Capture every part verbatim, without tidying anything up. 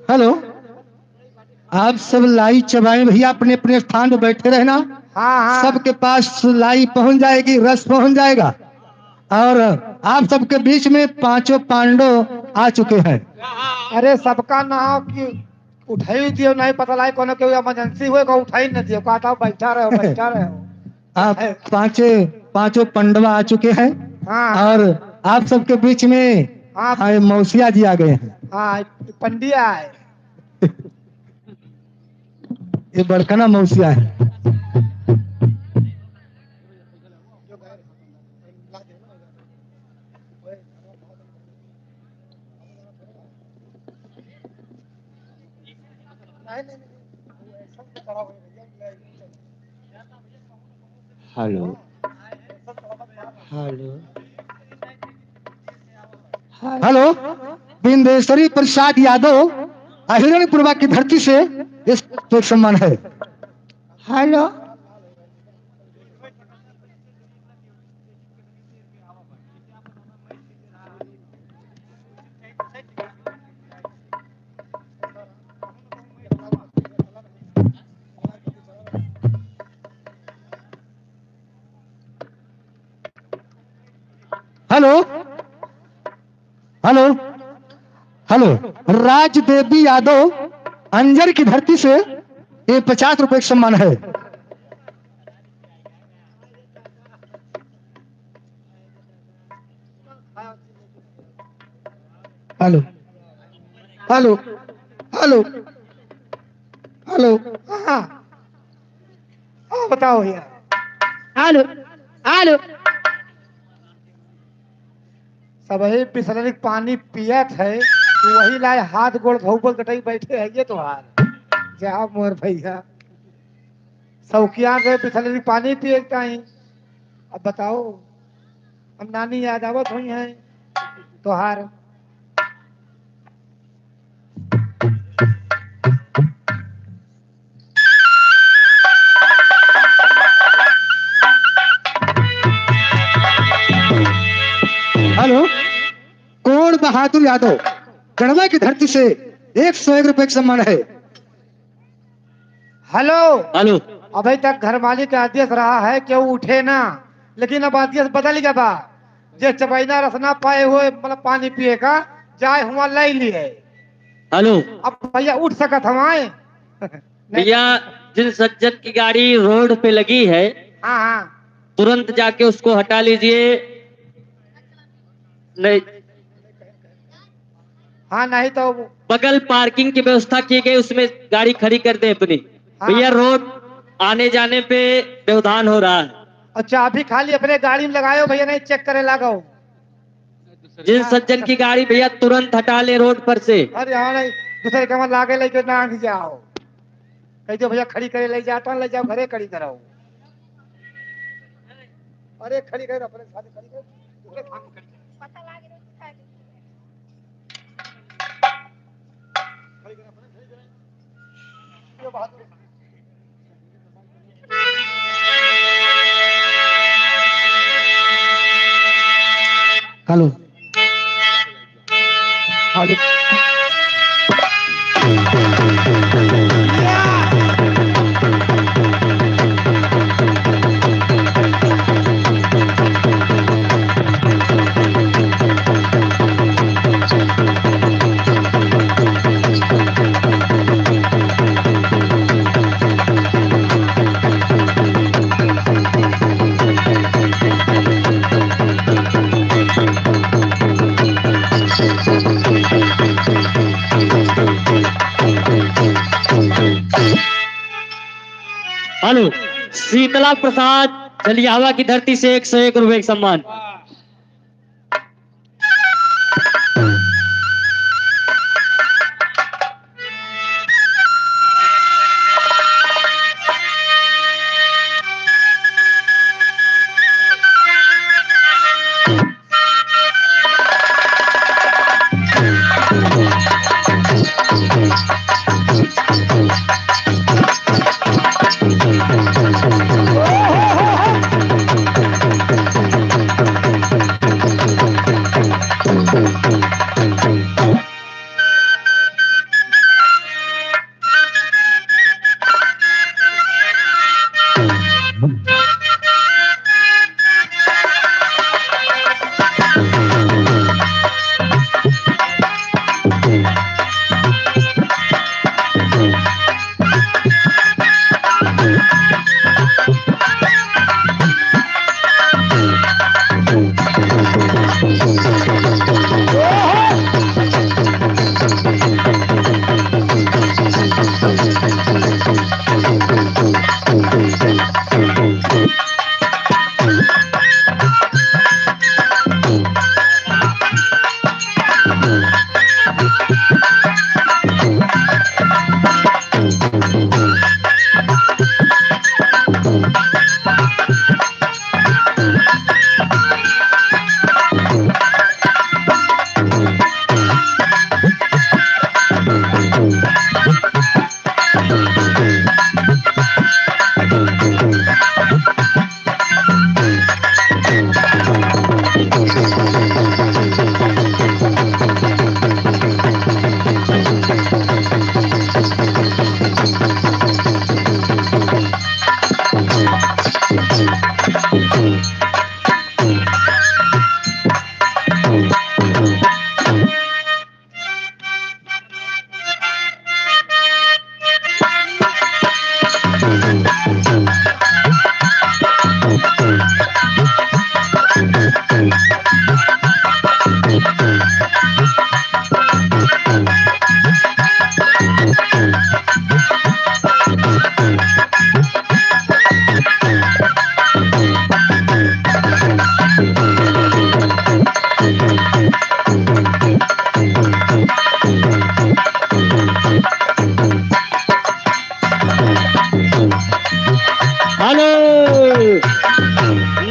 हेलो, आप सब लाई चबाएं भैया, अपने अपने स्थान पे बैठे रहना। हाँ, हाँ। सबके पास लाई पहुंच जाएगी, रस पहुंच जाएगा। और आप सबके बीच में पांचों पांडव आ चुके हैं। अरे, सबका नाव कि उठाई दियो, नहीं पता लागे कोनो के emergency हुए को उठाई न दियो, कहता बैठा रहो, बैठा रहो। आप पांचे, पांचों पंडवा आ चुके हैं। हाँ। और आप सबके बीच में हाँ। हाँ, ये मौसिया जी आ गए हैं। हाँ, पंडिया है। ये बड़कना मौसिया है। Hello, hello, hello, Bindeshwari Prasad Yadav, Hiranpurwa की धरती से इस सम्मान है। Hello. Hello, hello, hello, Rajdevi Yadav Anjar की धरती से ये पचास रुपए का सम्मान है। हेलो, हेलो, हेलो, हेलो, हाँ, हाँ, बताओ भैया। Hello, hello. सबही बिसलरी पानी पियत है, वही लाए हाथ गोड़ धोबल कटाई बैठे है ये तोहार। जा मोर भैया, शौकिया के बिसलरी पानी पिए के ताई। अब बताओ, हम नानी याद आवत हुई हैं तोहार। हेलो, कोण बहादुर यादव, गढ़वा की धरती से एक सौ एक रुपए का सम्मान है। हेलो। हेलो। अभी तक घर मालिक का आदेश रहा है कि वो उठे ना, लेकिन अब आदेश बदल गया बा। जे चबैना रस ना पाए हुए, मतलब पानी पिए का, जाए हुआ लै लिए। हेलो। अब भैया उठ सकत हमारे। भैया, जिन सज्जन की गाड़ी रोड पे लगी है, हाँ, हाँ। तुरंत जाके उसको हटा लीजिए। नहीं। हाँ, नहीं तो बगल पार्किंग की व्यवस्था की गई, उसमें गाड़ी खड़ी कर दे अपनी। हाँ। भैया, रोड आने जाने पे व्यवधान हो रहा है। अच्छा, अभी खाली अपने गाड़ी में लगायो भैया, नहीं चेक करे लागो। जिन सज्जन की गाड़ी भैया तुरंत हटा ले रोड पर से। अरे हाँ, नहीं, दूसरे के वहाँ लागे लेके ना जाओ। कह दो भैया खड़ी करे ले जाता, ले जाओ घरे खड़ी कराओ। अरे खड़ी कर, अपने साथ खड़ी कर, दूसरे थान में खड़ी कर। खड़ी कर, अपने खड़ी कर। ये बात हेलो। हेलो। हेलो, शीतला प्रसाद जलियावा की धरती से एक सौ एक रुपए का सम्मान।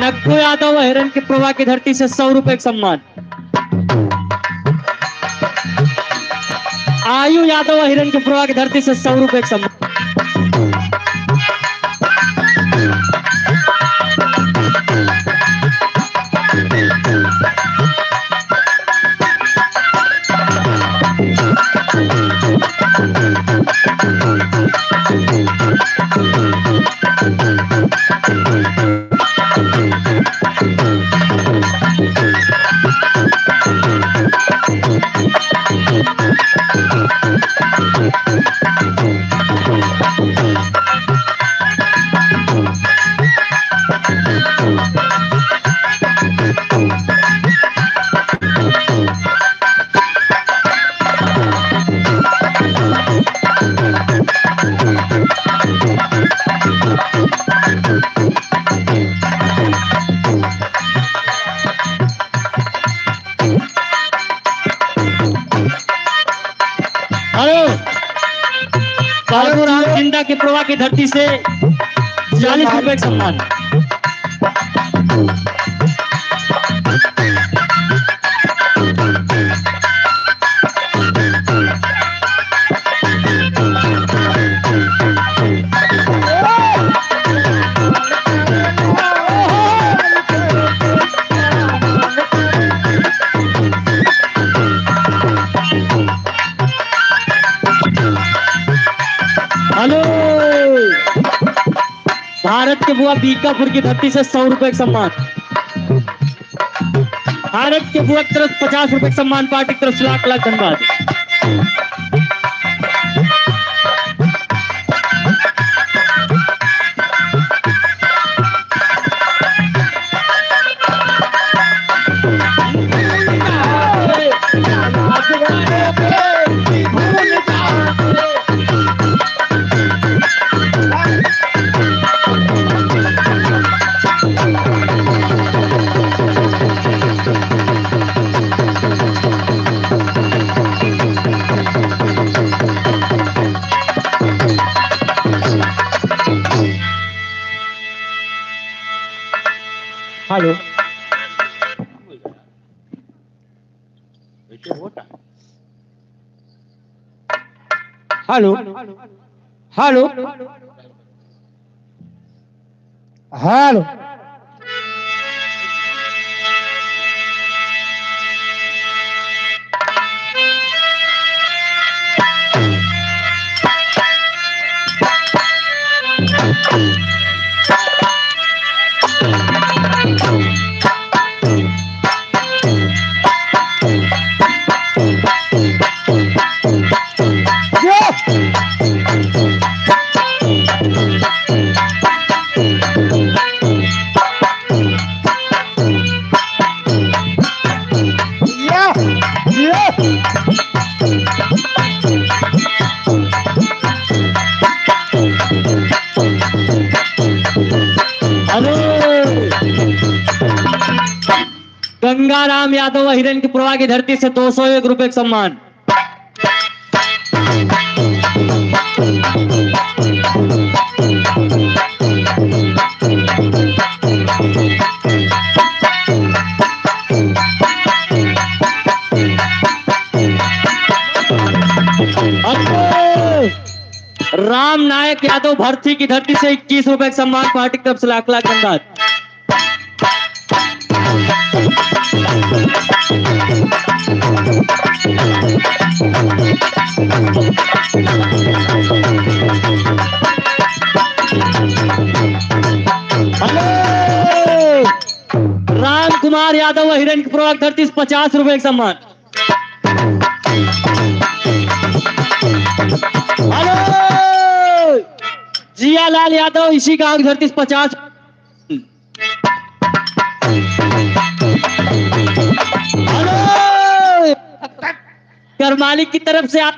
अक्कू यादव अहिरन के पुरवा की धरती से सौ रुपए का सम्मान। आयु यादव अहिरन के पुरवा की धरती से सौ रुपए का सम्मान। हेलो, बाबू राम जिंदा के पुरवा की धरती से चालीस रुपए का सम्मान। हेलो, भारत के बुआ बीकापुर की धरती से सौ रुपए का सम्मान। भारत के बुआ की तरफ पचास रुपए का सम्मान, पार्टी की तरफ से लाख लाख धन्यवाद। हेलो। हेलो। हेलो। हेलो। अरे! गंगाराम यादव अहिरन की पुरवा की धरती से दो सौ एक रुपए का सम्मान। अरे! राम नायक यादव भरथी की धरती से इक्कीस रुपए का सम्मान, पार्टी की तरफ से लाख लाख धन्यवाद। हेलो! राम कुमार यादव अहिरन की पुरवा की धरती से पचास रुपए का सम्मान। हेलो! जियालाल यादव इसी गांव की धरती से पचास। हेलो! घर मालिक की तरफ से आप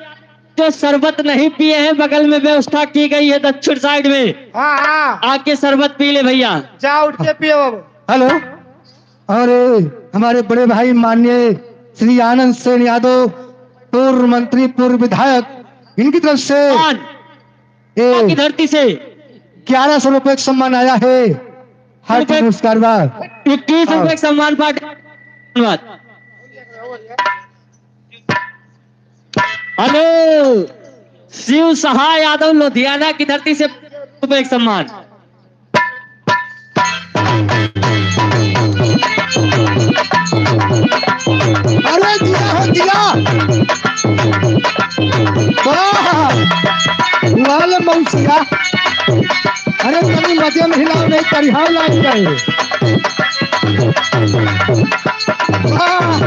जो शरबत नहीं पिए हैं, बगल में व्यवस्था की गई है दक्षिण साइड में। हाँ, हाँ। आके शरबत पी ले भैया। जा उठ के पियो अब। हेलो, और हमारे बड़े भाई माननीय श्री आनंद सेन यादव, पूर्व मंत्री, पूर्व विधायक, इनकी तरफ से आन। ए, की धरती से ग्यारह सौ रुपए का सम्मान आया है। हार्दिक नमस्कार बा। इक्कीस रुपए हाँ। का सम्मान पार्टी। धन्यवाद। हेलो, शिव सहाय यादव लुधियाना की धरती से रुपए का सम्मान। अरे दिया हो दिया। वाह, वाह ले मौसिया। अरे तनी मजे में हिलाओ, नहीं करिहाव लाग जाए। वाह।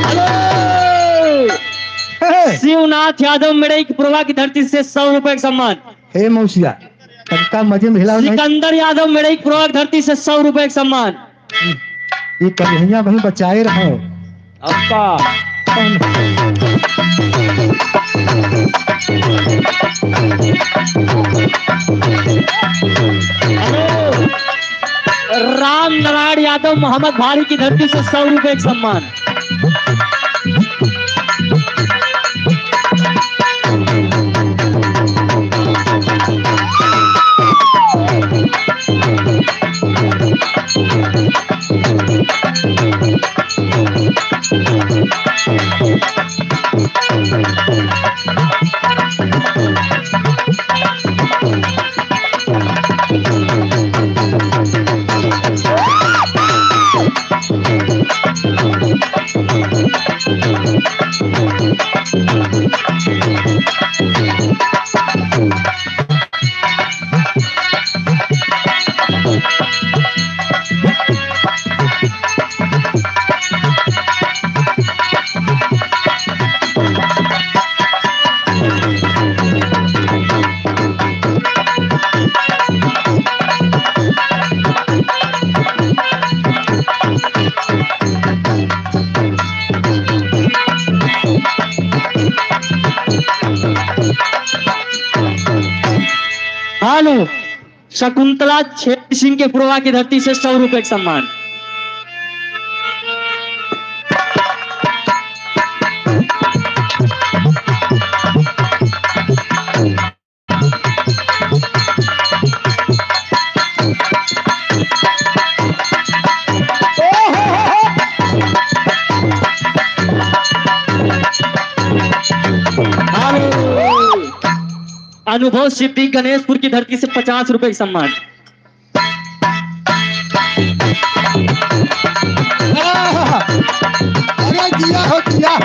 अरे। हे। शिवनाथ यादव मेड़ई की पुरवा की धरती से सौ रुपए का सम्मान। हे मौसिया, तनका मजे में हिलाओ नहीं। सिकंदर यादव मेड़ई की पुरवा की धरती से सौ रुपए का सम्मान। ये कन्हैया भाई बचाए रहो। अब्बा। राम नारायण यादव मोहम्मद भारी की धरती से सौ रुपए का सम्मान। हेलो, शकुंतला छेदी सिंह के पुरवा की धरती से सौ रुपए का सम्मान। अनुभव सिद्दीकी गणेशपुर की धरती से पचास रुपए का सम्मान। अरे जिया हो जिया।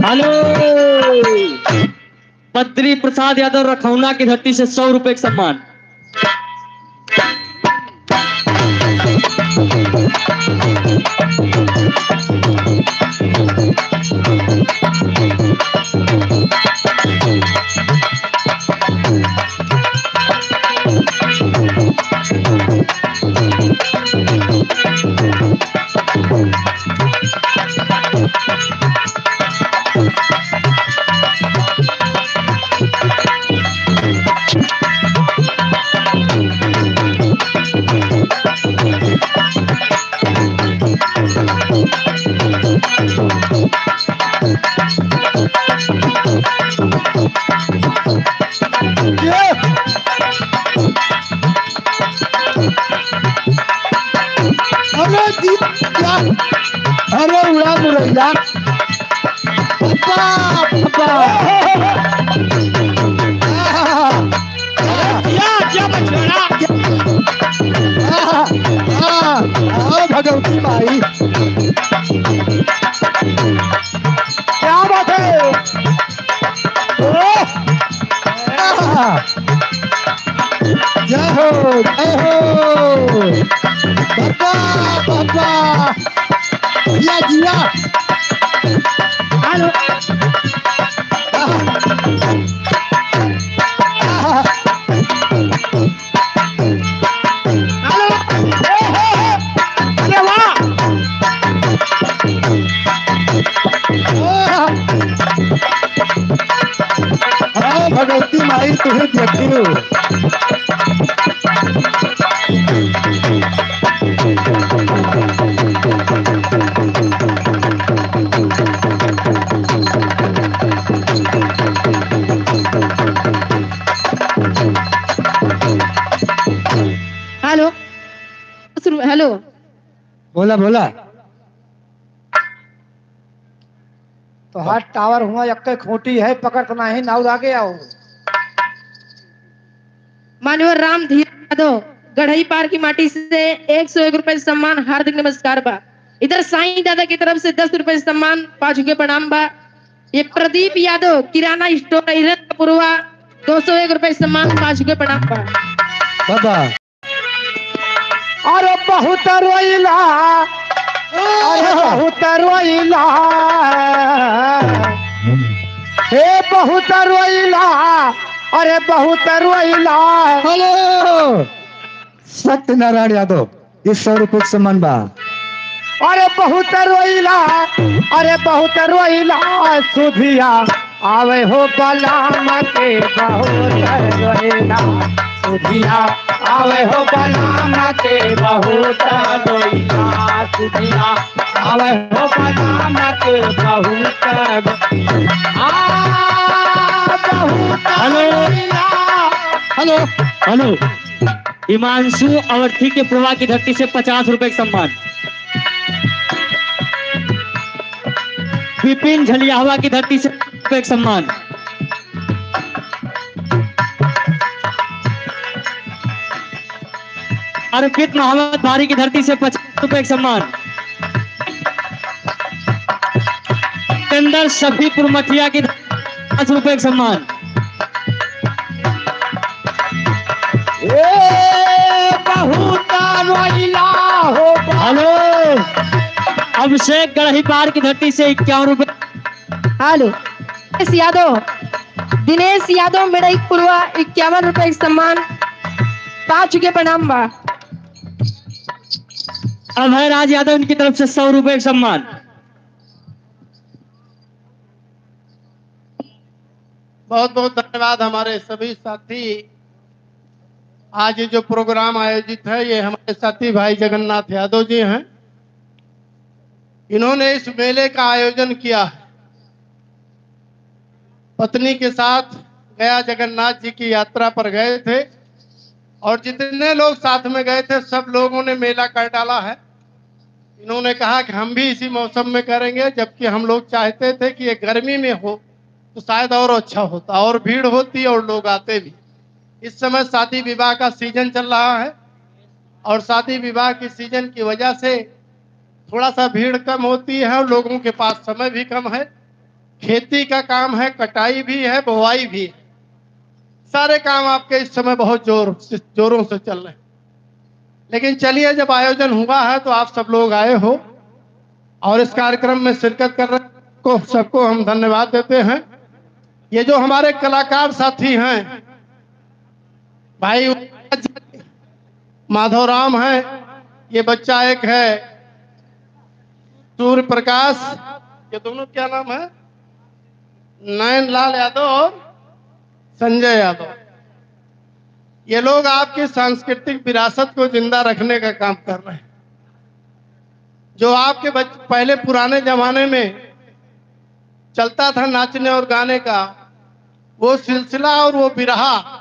हेलो, बद्री प्रसाद यादव रखौना की धरती से सौ रुपए का सम्मान। अरे दिया, अरे उड़ा मुरैया। बाप, बाप। अरे दिया, क्या बछड़ा? आ, आ, आ, भगवती माई। क्या बात है? ओह! जय हो, जय हो। बाबा, बाबा। जिया, जिया। हेलो। आहा। आहा। आई तुम्हें देखती हूँ। हेलो। हेलो। बोला, बोला। तोहार टावर हुआ यक्के खूंटी है, पकड़त नाहीं, नाउर आगे आओ। माननीय रामधीर यादव, गढ़ई पार की माटी से एक सौ एक रुपए सम्मान, हार्दिक नमस्कार बा। इधर साईं दादा की तरफ से दस रुपए सम्मान, पाँच के प्रणाम बा। ये प्रदीप यादव, किराना स्टोर, इधर पुरवा, दो सौ एक रुपए सम्मान, पाँच के प्रणाम बा। बाबा। अरे बहुत रोइला, अरे बहुत रोइला, हे बहुत रोइला, अरे बहुत रोइला। हेलो, सत्यनारायण यादव, ये सौ रुपये के सम्मान बा। अरे बहुत रोइला, अरे बहुत रोइला, सुधिया आवे हो बलाम के बहुत रोइला, सुधिया आवे हो बलाम के बहुत रोइला, सुधिया आवे हो बलाम के बहुत रो-, आ, बहुत हेलो। रोइला। Hello, hello. हिमांशु अवस्थी के पुरवा की धरती से पचास रुपए का सम्मान। विपिन झलियाहवा की धरती से रुपए का सम्मान। अर्पित मोहम्मद भारी की धरती से पचास रुपए का सम्मान। सिकंदर शफीपुर मठिया की पाँच रुपए का सम्मान। ए, बहुत रोइला हो बा- हेलो, अभिषेक गढ़ही पार की धरती से इक्यावन रुपए। हेलो, दिनेश यादव, दिनेश यादव मेड़ई पुरवा इक्यावन रुपए का सम्मान, पाँच के प्रणाम बा। अभय राज यादव इनकी तरफ से सौ रुपए का सम्मान। बहुत बहुत धन्यवाद हमारे सभी साथी। आज ये जो प्रोग्राम आयोजित है, ये हमारे साथी भाई जगन्नाथ यादव जी हैं। इन्होंने इस मेले का आयोजन किया है। पत्नी के साथ गया जगन्नाथ जी की यात्रा पर गए थे और जितने लोग साथ में गए थे, सब लोगों ने मेला कर डाला है। इन्होंने कहा कि हम भी इसी मौसम में करेंगे, जबकि हम लोग चाहते थे कि ये गर्मी में हो तो शायद और अच्छा होता, और भीड़ होती और लोग आते भी। इस समय शादी विवाह का सीजन चल रहा है और शादी विवाह की सीजन की वजह से थोड़ा सा भीड़ कम होती है और लोगों के पास समय भी कम है। खेती का काम है, कटाई भी है, बुवाई भी है, सारे काम आपके इस समय बहुत जोर से, जोरों से चल रहे हैं। लेकिन चलिए, जब आयोजन हुआ है तो आप सब लोग आए हो और इस कार्यक्रम में शिरकत कर रहे को सबको हम धन्यवाद देते हैं। ये जो हमारे कलाकार साथी हैं, भाई माधव राम है, ये बच्चा एक है सूर्य प्रकाश, ये दोनों क्या नाम है, नयन लाल यादव और संजय यादव। ये लोग आपकी सांस्कृतिक विरासत को जिंदा रखने का काम कर रहे हैं। जो आपके बच-, पहले पुराने जमाने में चलता था नाचने और गाने का, वो सिलसिला और वो बिरहा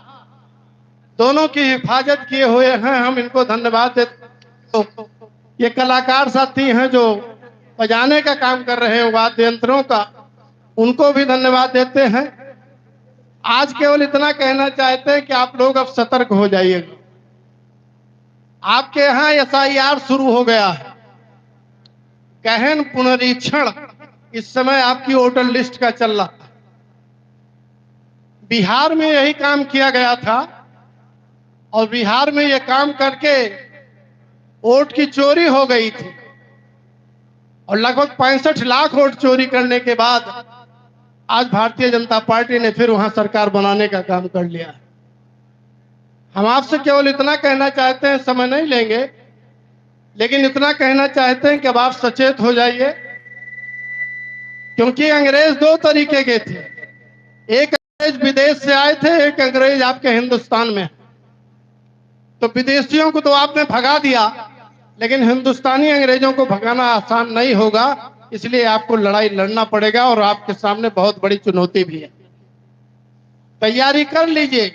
दोनों की हिफाजत किए हुए हैं, हम इनको धन्यवाद देते हैं। ये कलाकार साथी हैं जो बजाने का काम कर रहे हैं वाद्य यंत्रों का, उनको भी धन्यवाद देते हैं। आज केवल इतना कहना चाहते हैं कि आप लोग अब सतर्क हो जाइएगा। आपके यहाँ एस आई आर शुरू हो गया है, गहन पुनरीक्षण इस समय आपकी वोटर लिस्ट का चल रहा है। बिहार में यही काम किया गया था और बिहार में ये काम करके वोट की चोरी हो गई थी और लगभग पैंसठ लाख वोट चोरी करने के बाद आज भारतीय जनता पार्टी ने फिर वहां सरकार बनाने का काम कर लिया है। हम आपसे केवल इतना कहना चाहते हैं, समय नहीं लेंगे, लेकिन इतना कहना चाहते हैं कि अब आप सचेत हो जाइए, क्योंकि अंग्रेज दो तरीके के थे। एक अंग्रेज विदेश से आए थे, एक अंग्रेज आपके हिंदुस्तान में। तो विदेशियों को तो आपने भगा दिया, लेकिन हिंदुस्तानी अंग्रेजों को भगाना आसान नहीं होगा, इसलिए आपको लड़ाई लड़ना पड़ेगा और आपके सामने बहुत बड़ी चुनौती भी है। तैयारी कर लीजिए।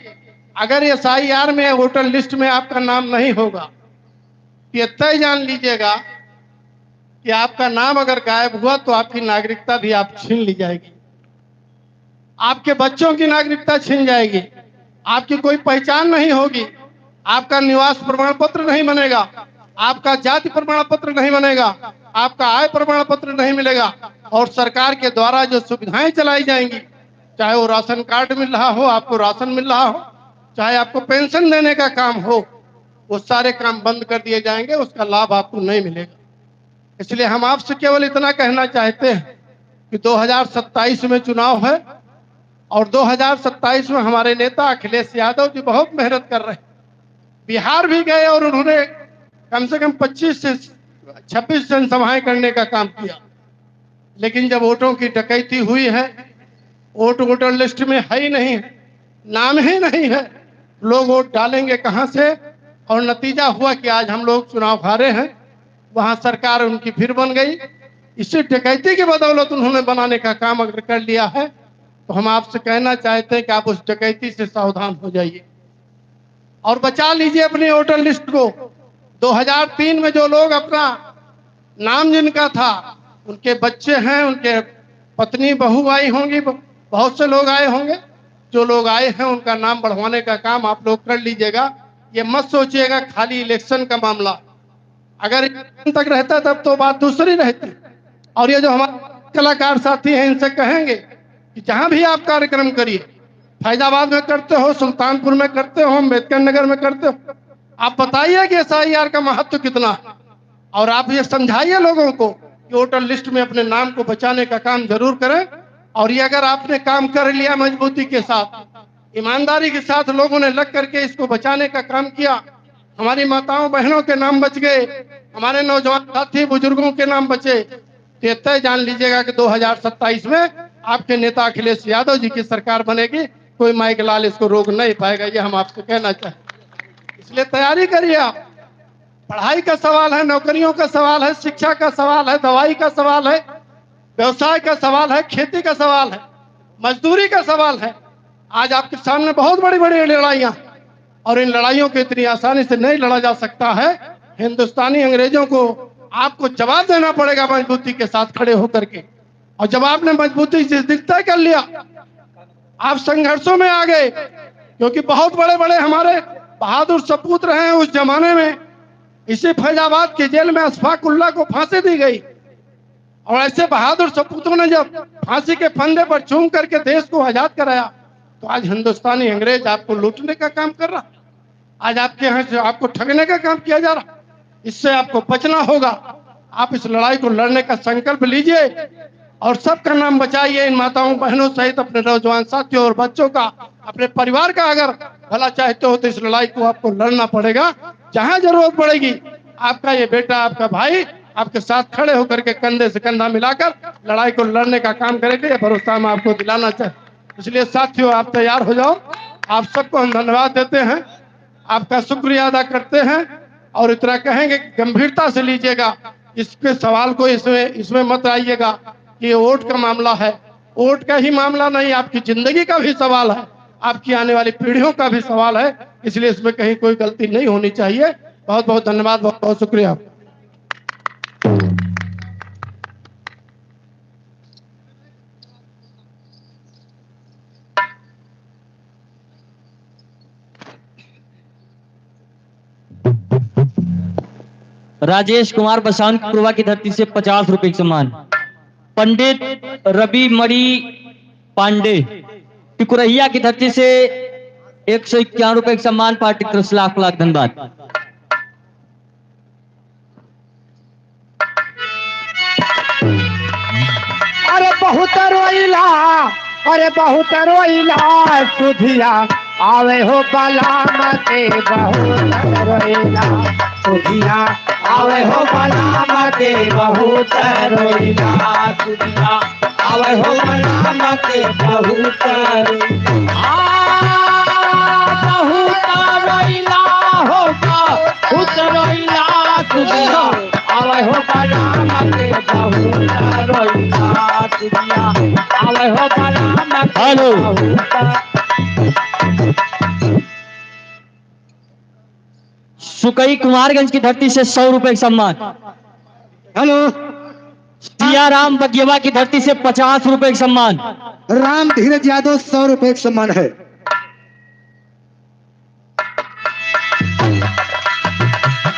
अगर एसआईआर में, वोटर लिस्ट में आपका नाम नहीं होगा, तो ये तय जान लीजिएगा कि आपका नाम अगर गायब हुआ तो आपकी नागरिकता भी आप छीन ली जाएगी, आपके बच्चों की नागरिकता छीन जाएगी, आपकी कोई पहचान नहीं होगी, आपका निवास प्रमाण पत्र नहीं बनेगा, आपका जाति प्रमाण पत्र नहीं बनेगा, आपका आय प्रमाण पत्र नहीं मिलेगा। और सरकार के द्वारा जो सुविधाएं चलाई जाएंगी, चाहे वो राशन कार्ड मिल रहा हो, आपको राशन मिल रहा हो, चाहे आपको पेंशन देने का काम हो, वो सारे काम बंद कर दिए जाएंगे, उसका लाभ आपको नहीं मिलेगा। इसलिए हम आपसे केवल इतना कहना चाहते हैं कि दो हज़ार सत्ताईस में चुनाव है और दो हज़ार सत्ताईस में हमारे नेता अखिलेश यादव जी बहुत मेहनत कर रहे हैं। बिहार भी गए और उन्होंने कम से कम पच्चीस से छब्बीस जनसभाएं करने का काम किया, लेकिन जब वोटों की डकैती हुई है, वोट वोटर लिस्ट में है ही नहीं है, नाम ही नहीं है, लोग वोट डालेंगे कहाँ से? और नतीजा हुआ कि आज हम लोग चुनाव हारे हैं, वहाँ सरकार उनकी फिर बन गई। इसी डकैती की बदौलत उन्होंने बनाने का काम अगर कर लिया है, तो हम आपसे कहना चाहते हैं कि आप उस डकैती से सावधान हो जाइए और बचा लीजिए अपनी वोटर लिस्ट को। दो हज़ार तीन में जो लोग अपना नाम जिनका था, उनके बच्चे हैं, उनके पत्नी बहू आई होंगी, ब-, बहुत से लोग आए होंगे। जो लोग आए हैं, उनका नाम बढ़वाने का काम आप लोग कर लीजिएगा। ये मत सोचिएगा खाली इलेक्शन का मामला, अगर इलेक्शन तक रहता तब तो बात दूसरी रहती। और ये जो हमारे कलाकार साथी हैं, इनसे कहेंगे कि जहाँ भी आप कार्यक्रम करिए, फैजाबाद में करते हो, सुल्तानपुर में करते हो, अम्बेडकर नगर में करते हो, आप बताइए कि एसआईआर का महत्व कितना है। और आप ये समझाइए लोगों को कि वोटर लिस्ट में अपने नाम को बचाने का काम जरूर करें। और ये अगर आपने काम कर लिया मजबूती के साथ, ईमानदारी के साथ लोगों ने लग करके इसको बचाने का काम किया, हमारी माताओं बहनों के नाम बच गए, हमारे नौजवान साथी बुजुर्गों के नाम बचे, तो ये तय जान लीजिएगा कि दो हज़ार सत्ताईस में आपके नेता अखिलेश यादव जी की सरकार बनेगी, कोई माई के लाल इसको रोक नहीं पाएगा, ये हम आपसे कहना चाहें। इसलिए तैयारी करिए आप। पढ़ाई का सवाल है, नौकरियों का सवाल है, शिक्षा का सवाल है, दवाई का सवाल है, व्यवसाय का सवाल है, खेती का सवाल है, मजदूरी का सवाल है। आज आपके सामने बहुत बड़ी-बड़ी लड़ाइयाँ हैं और इन लड़ाइयों को इतनी आसानी से नहीं लड़ा जा सकता है। हिंदुस्तानी अंग्रेजों को आपको जवाब देना पड़ेगा मजबूती के साथ खड़े होकर के। और जब आपने मजबूती से दिल तय कर लिया, आप संघर्षों में आ गए, क्योंकि बहुत बड़े-बड़े हमारे बहादुर सपूत रहे हैं उस जमाने में। इसी फैजाबाद के जेल में अशफाकुल्ला को फांसी दी गई। और ऐसे बहादुर सपूतों ने जब फांसी के फंदे पर चूम करके देश को आजाद कराया, तो आज हिंदुस्तानी अंग्रेज आपको लूटने का काम कर रहा, आज आपके यहाँ से आपको ठगने का काम किया जा रहा। इससे आपको बचना होगा। आप इस लड़ाई को लड़ने का संकल्प लीजिए और सबका नाम बचाइए। इन माताओं बहनों सहित अपने नौजवान साथियों और बच्चों का, अपने परिवार का अगर भला चाहते हो तो इस लड़ाई को आपको लड़ना पड़ेगा। जहां जरूरत पड़ेगी, आपका ये बेटा, आपका भाई आपके साथ खड़े होकर के कंधे से कंधा मिलाकर लड़ाई को लड़ने का काम करेंगे, ये भरोसा हम आपको दिलाना चाहते हैं। इसलिए साथियों, आप तैयार हो जाओ। आप सबको हम धन्यवाद देते हैं, आपका शुक्रिया अदा करते हैं और इतना कहेंगे कि गंभीरता से लीजिएगा इसके सवाल को, इसमें, इसमें मत आइएगा कि ये वोट का मामला है। वोट का ही मामला नहीं, आपकी जिंदगी का भी सवाल है, आपकी आने वाली पीढ़ियों का भी सवाल है, इसलिए इसमें कहीं कोई गलती नहीं होनी चाहिए। बहुत बहुत धन्यवाद, बहुत बहुत शुक्रिया। राजेश कुमार बसावन की पुरवा की धरती से पचास रुपए का सम्मान। पंडित रवि मणि पांडे टिकुरहिया की धरती से एक सौ इक्यावन रुपए का सम्मान। पार्टी की तरफ से लाख लाख धन्यवाद। अरे बहुत रोइला, अरे बहुत रोइला, सुधिया आवे हो बलाम के बहुत रोइला, सुधिया आवे हो बलाम के बहुत रोइला, सुधिया आवे हो बलम के बहुत रोइला। आ, बहुत रोइला हो, बहुत रोइला सुधिया। आवे हो बलम के बहुत रोइला सुधिया। आवे हो बलम के हेलो। बहुत। सुकई कुमारगंज की धरती से सौ रुपए का सम्मान। हेलो। सियाराम बगियवा की धरती से पचास रुपए का सम्मान। राम धीरज यादव, सौ रुपए का सम्मान है।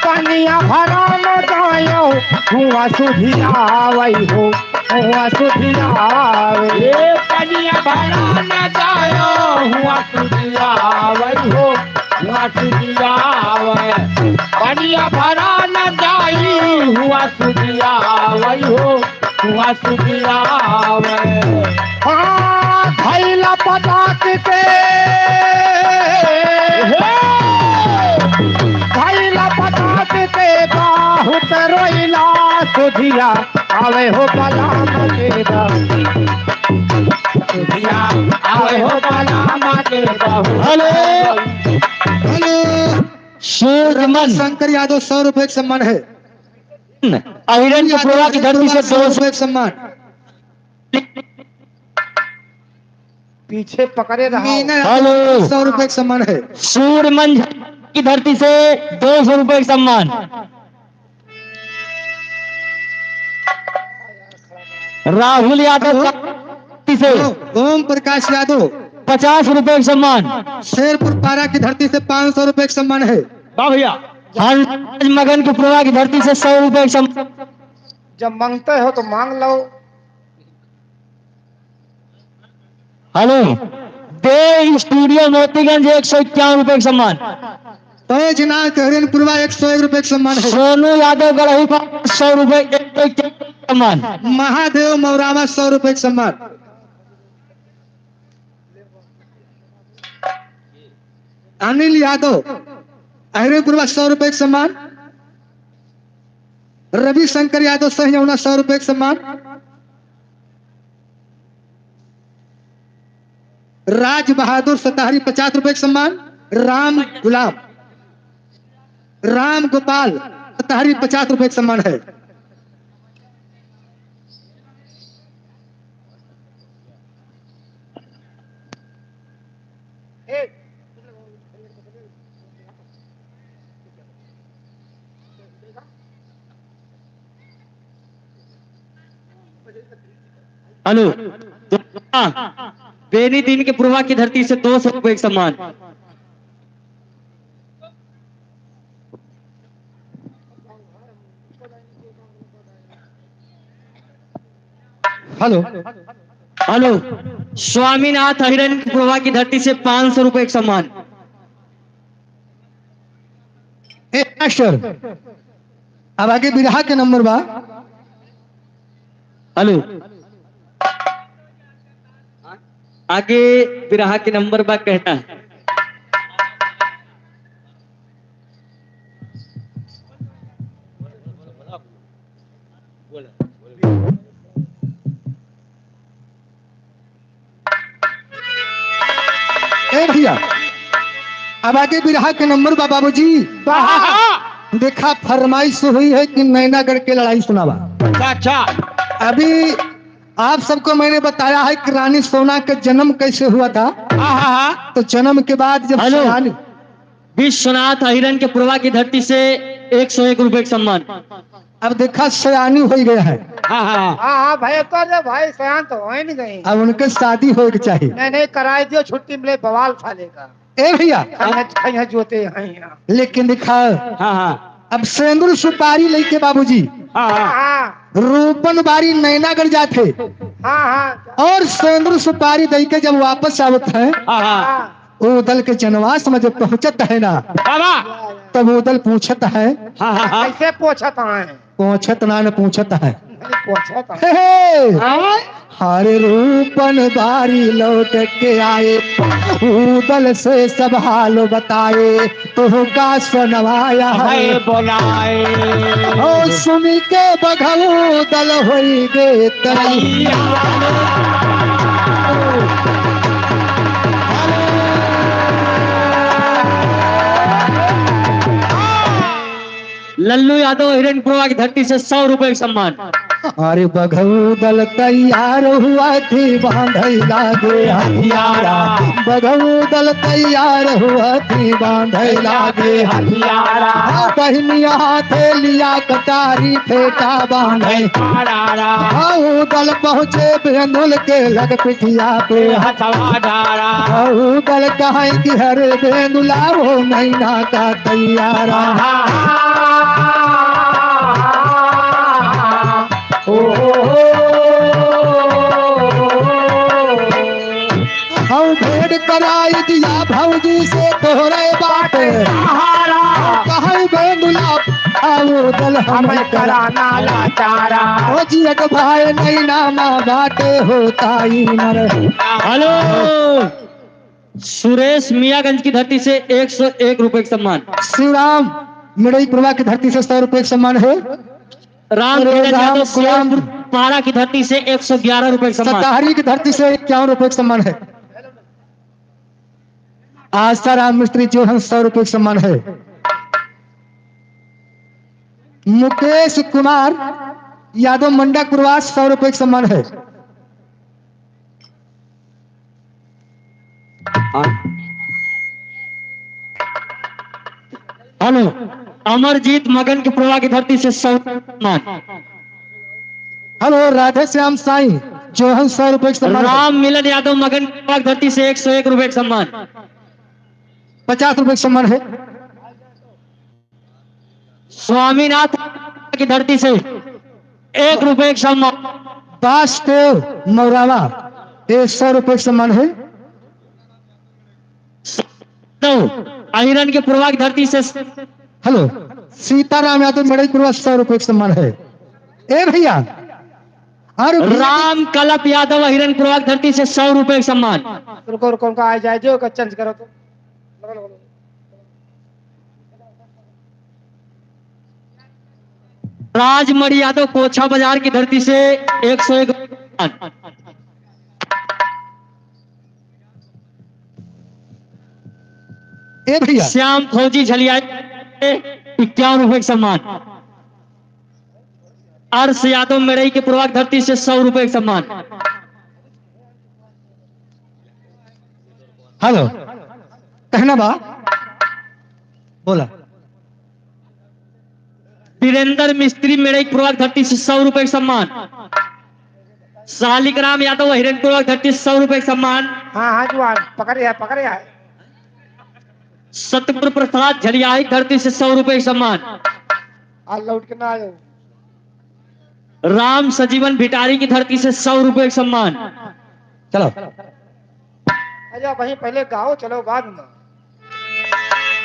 पनिया भरा न जायो, हुआ सुधियावै हो, हुआ सुधियावै। ए पनिया भरा न जायो, हुआ सुधियावै हो, हुआ सुधियावै। पनिया भरा न जाई, हुआ सुधियावै हो, हुआ सुधियावै। हाँ, भैला पटाक के, हे! भैला पटाक के बहुत रोइला सुधिया, आवे हो बलम के बहुत। सुधिया, आवे हो बलम के बहुत। हेलो। हेलो। सूरज मन। शंकर यादव, सौ रुपए का सम्मान है। अहिरन के पुरवा की धरती से दो सौ रुपए का सम्मान। पीछे पकड़े रहा। मीना हेलो। सौ रुपए का सम्मान है। सूरमंज की धरती से दो सौ रुपए का सम्मान। राहुल यादव हेलो। की धरती से हेलो, ओम प्रकाश यादव। पचास रुपए का सम्मान। शेरपुर पारा की धरती से पाँच सौ रुपए का सम्मान है। वाह भैया। हंस मगन की पुरवा की धरती से सौ रुपए का सम्मान। जब मांगते हो तो मांग लो। हेलो, दे स्टूडियो मोतीगंज एक सौ इक्यावन रुपए का सम्मान। बैजनाथ हरिनपुरवा एक सौ एक रुपए का सम्मान है। सोनू यादव गढ़ही पर सौ रुपए, एक सौ इक्यावन का सम्मान। महादेव मौरावा सौ रुपए का सम्मान। अनिल यादव अहिरनपुरवा सौ रुपए का सम्मान। रविशंकर यादव सहियौना सौ रुपए का सम्मान। राज बहादुर सतहरी पचास रुपए का सम्मान। राम गुलाम, राम गोपाल सतहरी पचास रुपए का सम्मान है। हेलो, तो, हाँ, बेनी दीन के पुरवा की धरती से दो सौ रुपए का सम्मान। हेलो। हेलो, स्वामीनाथ अहिरन के पुरवा की धरती से पाँच सौ रुपए का सम्मान। ए मास्टर, अब आगे बिरहा के नंबर बा। हेलो, आगे बिरहा के नंबर बा कहना। ए भैया, अब आगे बिरहा के नंबर बा बाबूजी। वाह। देखा, फरमाइश हुई है कि नैनागढ़ के लड़ाई सुनावा। अच्छा, अच्छा। अभी आप सबको मैंने बताया है कि रानी सोना का जन्म कैसे हुआ था। हाँ, हाँ, हाँ। तो जन्म के बाद जब हेलो। सयानी विश्वनाथ अहिरन के पुरवा की धरती से एक सौ एक रुपए का सम्मान। अब देखा, सयानी हो गया है। हाँ, हाँ, हाँ। हाँ, हाँ, भाई, तो रे भाई, सयान तो हो ही नहीं गई। अब उनके शादी होए के चाहिए। नहीं, नहीं, कराए दियो छुट्टी मिले, बवाल साले का। ए भैया। खैया, खैया जोते हैं यहाँ। लेकिन देखा, हाँ, हाँ। अब सेंदुर सुपारी लेके बाबूजी हाँ, हाँ। हाँ। रूपन बारी नैनागढ़ जाते। हाँ, हाँ। और सेंदुर सुपारी दे के जब वापस आवत है, हाँ, हाँ। हाँ। ऊदल के जनवास में जब पहुंचत है ना, बाबा। तब ऊदल पूछत है। हाँ, हाँ, हाँ। कैसे पूछत है? पूछत ना, न पूछत है। अरे, पोछा था। हे, हे। आय? हरे रूपन बारी लौट के आए, उदल से सब हाल बताए, तुहका सुनवाया है। है बोलाए। ओ सुन के बघऊ दल होई गे तैयार। लल्लू यादव हिरनपुरवा की धरती से सौ रुपए का सम्मान। अरे बघऊ दल तैयार हुआ थी बांधै लागे हथियारा। बघऊ दल तैयार हुआ थी बांधै लागे हथियारा। हाँ, बहिनिया हाथे लिया कटारी फेंटा बांधै। हाँ, ऊ दल पहुँचे बेंदुल के लग पिठिया पे हथवा डारा। हाँ, ऊ दल कहे कि हरे बेंदुला हो महीना का तैयारा। हम भेंट कराई दिया भौजी से तोहरे बाटे। कहे बेंदुला आओ दल हमें कराना लाचारा। भौजी एक भाई नहीं नामा बाटे होता ही मर। हेलो। सुरेश मियागंज की धरती से एक सौ एक रुपए का सम्मान। शिवराम मिड़ई पुरवा की धरती से सौ रुपए का सम्मान है। राम अरे किरण राम यादव गुलाम। शेरपुर पारा की धरती से एक सौ ग्यारह रुपए का सम्मान। सताहरी की धरती से इक्यावन रुपए का सम्मान है। आशाराम मिस्त्री जोहन सौ रुपए का सम्मान है। मुकेश कुमार यादव मंडा कुरवास सौ रुपए का सम्मान है। हेलो, अमरजीत मगन के पुरवा की धरती से सौ सम्मान। हेलो, राधे श्याम साईं, जोहन सौ रुपए का सम्मान है। राम मिलन यादव मगन के पुरवा की धरती से एक सौ एक रुपए का सम्मान। पचास रुपए का सम्मान है। स्वामीनाथ की धरती से एक रुपए का सम्मान। वासुदेव मौरावा, ये सौ रुपए का सम्मान है। तो अहिरन के पुरवा की धरती से हेलो, सीताराम यादव मड़ई पुरवा सौ रुपए का सम्मान है। ए भैया, और भैया राम कलप यादव अहिरन पुरवा की धरती से सौ रुपए का सम्मान। रुको, रुको, उनका आ जाए, जो का चेंज करो तो। राजमणि यादव कोछा बाजार की धरती से एक सौ एक। ए भैया। श्याम फौजी झलियाई इक्यावन रुपए का सम्मान। अर्श यादव मेड़ई के पुरवा की धरती से सौ रुपए का सम्मान। हेलो, कहना बा, बोला। वीरेंद्र मिस्त्री मेड़ई पुरवा की धरती से सौ रुपए का सम्मान। शालिक राम यादव हिरनपुरवा की धरती से सौ रुपए का सम्मान। हाँ, हाँ, जुआन, पकड़े है, पकड़े है। सतगुरु प्रसाद झलियाही की धरती से सौ रुपए का सम्मान। आज लौट के ना आयो। राम सजीवन भिटारी की धरती से सौ रुपए का सम्मान। चलो। अरे भाई, पहले गाओ, चलो बाद में।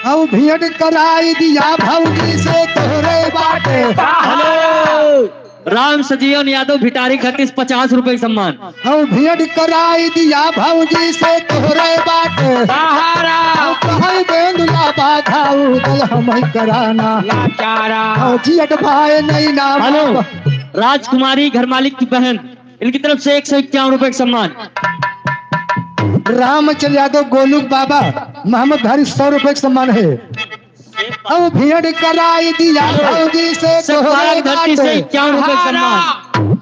अब भेंट कराई दिया भौजी से तोहरे बाटे। हेलो, राम सजीवन यादव भिटारी की धरती से पचास रुपए का सम्मान। अब भेंट कराई दिया भौजी से तोहरे बाटे। सहारा। अब कहै बेंदुला बाधा उदल हमही कराना। लाचारा। अब जियत भाई नहीं ना। हेलो, राजकुमारी घर मालिक की बहन, इनकी तरफ से एक सौ इक्यावन रुपए का सम्मान। रामचंद्र यादव गोलू बाबा मोहम्मद भारी सौ रुपए का सम्मान है। अब भेंट कराई दिया भौजी से से तोहरे पारक धरती से बाटे। इक्यावन रुपए का सम्मान।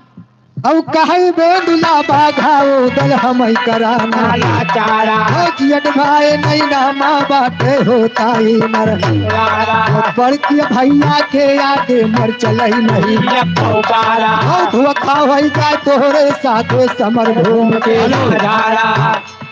अब कहै बेंदुला बाधा उदल हमही कराना। लाचारा। ओ जियत भाई नहीं ना माँ बाटे होता ही मर। लारा। बड़की भैया के आगे मर चलई नहीं। ये पुकारा। ओ धोखा होई जाए तोहरे साथे समर घूम के। हेलो। नजारा।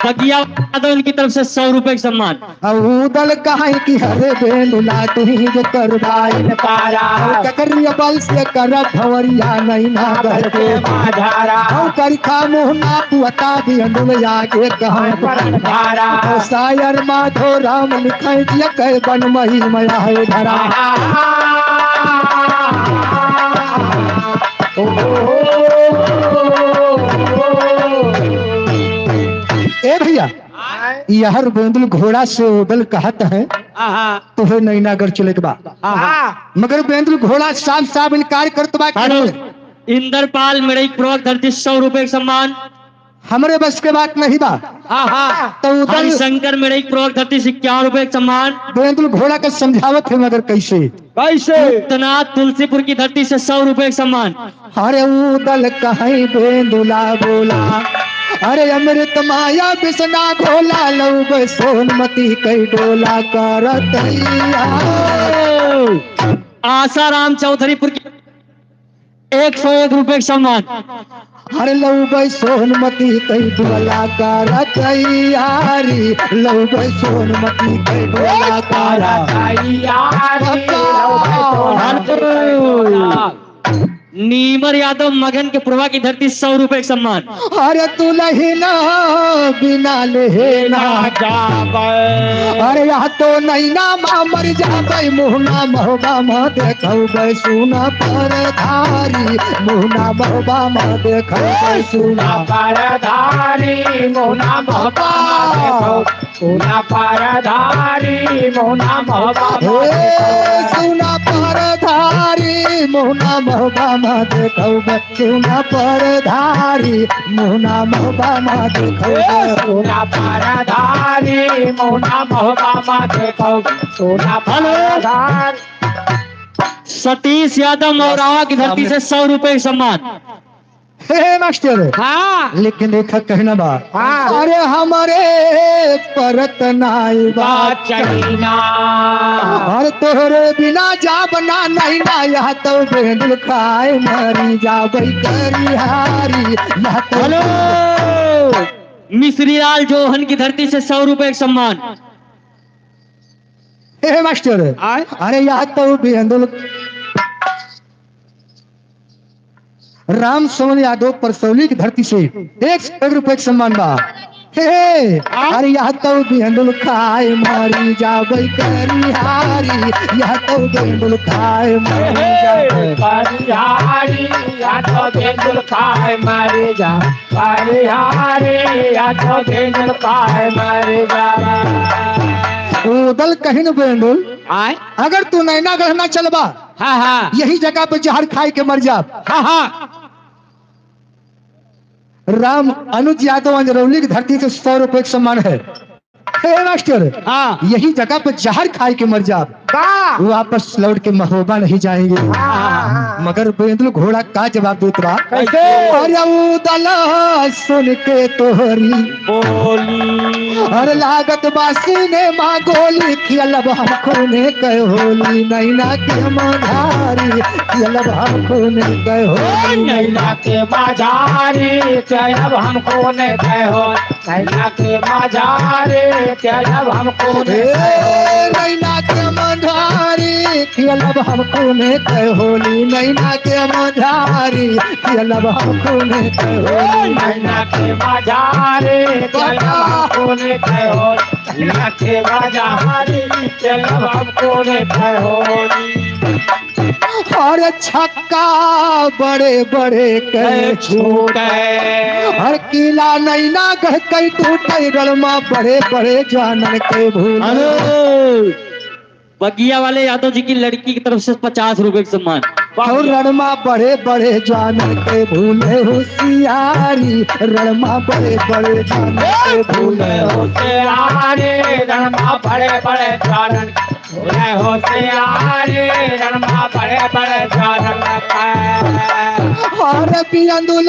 बगिया यादव इनकी तरफ से सौ रुपए का सम्मान। अब उदल कहै कि हरे बेंदुला तुही जो करवाई। पारा। अब ककरिया बल से करब भंवरिया नहीं ना बहके। माधारा। अब करिखा मुँह ना पुअता बेंदुल आगे कहै। पर धारा। अब सायर माधो राम लिखै जिया कह बन मही मया है धरा। ए भैया, यहर बेंदुल घोड़ा से उदल कहत है, आहा। तोहे नैनागढ़ चले के बा। आहा। मगर बेंदुल घोड़ा साफ साफ इनकार करत बा कि हेलो, इंदरपाल मेड़ई प्रवक धरती सौ रुपए के सम्मान। हमरे बस के बात नहीं बा। आहा। तो उदल हरिशंकर मेड़ई प्रवक धरती से इक्यावन रुपए के सम्मान। बेंदुल घोड़ा के समझावत है, मगर कैसे? कैसे? उतना तुलसीपुर की धरती से सौ रुपए के सम्मान। अरे उदल कहीं बेंदुला बोला, अरे अमृत माया बिसना घोला, लौब सोनमती कई डोला करतैया। आसाराम चौधरीपुर की एक सौ एक रुपए के सम्मान। अरे लौब सोनमती कई डोला करतैयारी, लौब सोनमती कई डोला करतैयारी। नीमर यादव मगन के पुरवा की धरती सौ रुपए के सम्मान। अरे दुलहिना बिना लेना जाबे। अरे यह तो नैना मा मर जाबे, मुहना महुबा मा देखौबे सुना परधारी, मुहना महुबा मा देखौबे सुना परधारी, मुहना महुबा मा देखौबे सुना परधारी, मुहना महुबा मा देखौबे। सुना परधारी, मुहना महुबा मा देखौबे, सुना परधारी, मुहना महुबा मा देखौबे। सुना परधारी, मुहना महुबा मा देखौबे, सुना परधारी। सतीश यादव मौरावा की धरती से सौ रुपए सम्मान। हे, हे मास्टर। हाँ। लेकिन देखा कहना बा। हाँ। अरे हमरे परत नाई बा बा चैना। अरे तोहरे बिना जाब ना नैना, यह तो बेंदुल खाए मरी जाबे करिहारी, यह तो हेलो। मिश्री लाल जोहन की धरती से सौ रुपए का सम्मान। हे, हे मास्टर। आय। अरे यह तो बेंदुल राम सुमन यादव परसौली की धरती से एक सौ एक रुपए के सम्मान बा। हे, हे, आ? अरे यह तो बेंदुल खाए मारी जाबे करिहारी, यह तो बेंदुल खाए मारी जाबे। करिहारी, यह तो बेंदुल खाए मारी जा, करिहारी, यह तो बेंदुल खाए मारी जा। उदल कहिन बेंदुल, आय? अगर तू नैनागढ़ ना चलबा, हाँ, हाँ। यही जगह पे जहर खाए के मर जाब। हाँ, हाँ। राम अनुज यादव अंजरौली की धरती से सौ रुपए का सम्मान है। हे मास्टर, हाँ। यही जगह पे जहर खाए के मर जाब। वाह। वापस लौट के महोबा नहीं जाएंगे। हाँ। मगर बेंदुल घोड़ा का जवाब देत बा? कैसे? अरे उदला सुन के तोहरी बोली। अरे लागत बा सीने मा गोली, खेलब हम खूने के होली, नैना के मझारी, खेलब हम खूने के होली। नैना के मझारी, खेलब हम खूने के होली, नैना के मझारी, खेलब हम खूने के होली। नैना के मझारी, खेलब हम खूने के होली, नैना के मझारी, खेलब हम खूने के होली। नैना के मझारी, खेलब हम खूने के होली, नैना के मझारी, खेलब हम खूने के होली। अरे छक्का बड़े बड़े के छूटे। अरे किला नैनागढ़ के टूटे, रणमा बड़े बड़े जानन के भूले। अरे बगिया वाले यादव जी की लड़की की तरफ से पचास रुपए का सम्मान। और रणमा बड़े बड़े जानन के भूले होशियारी, रणमा बड़े बड़े जानन के भूले होशियारी, रणमा बड़े बड़े जानन भूले होशियारी, रणमा बड़े बड़े जानन के। अरे बेंदुल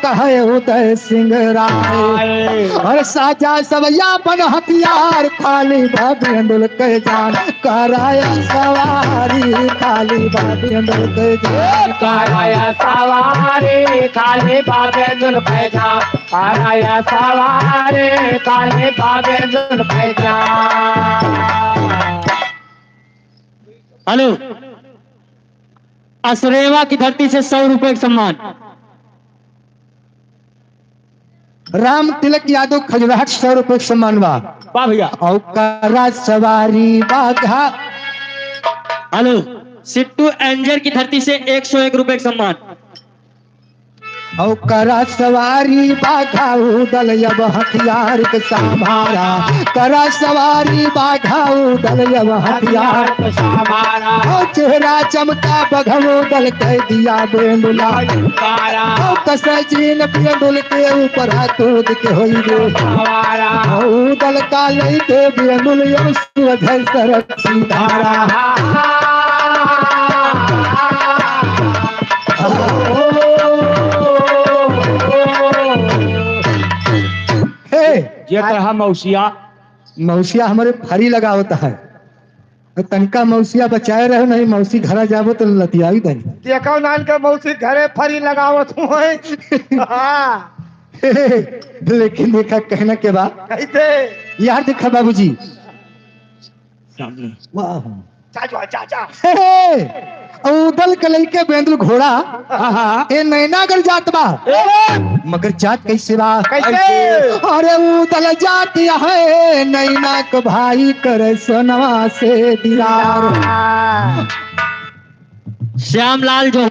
कहे उदय सिंह राय। अरे साजा सब यापन हथियार, खाली बा बेंदुल के जान, कराया सवारी, खाली बा बेंदुल के जान। कराया सवारी, खाली बा बेंदुल के जान, कराया सवारी, खाली बा बेंदुल के जान। हेलो, असरेवा की धरती से सौ रुपए का सम्मान। राम तिलक यादव खजुराहट सौ रुपए का सम्मान बा। वाह भैया। और करा सवारी बाघा। हेलो, सिट्टू एंजर की धरती से एक सौ एक रुपए का सम्मान। औ करा सवारी बाघा ऊदल अब हथियार के संभारा, करा सवारी बाघा ऊदल अब हथियार के संभारा। औ चेहरा चमका बघा ऊदल कह दिया बेंदुला, औ कसे जीन बेंदुल के ऊपर कूद के होई रे। औ ऊदल का लइके बेंदुल अब सोझे सरक सिधारा। हे! जियत रहा मौसिया। मौसिया हमरे फरी लगावत है। तनिका मौसिया बचाए रहो, नहीं मौसी घरा जाबो तो लतियाई दही। देखो नान के मौसी घरे फरी लगावत हुए। हाँ। लेकिन देखा कहना के बा। कैसे? यार देखा बाबूजी। सामने। वाह। जा, जा, जा, जा। हे, हे, ऊदल के लइके बेंदुल घोड़ा, हाँ, हाँ। ए नैना अगर जात बा, ए! मगर जात कैसे बा? कैसे? अरे ऊदल जात है नैना के भाई करे सोनवा से दीदार। हाँ। श्यामलाल जो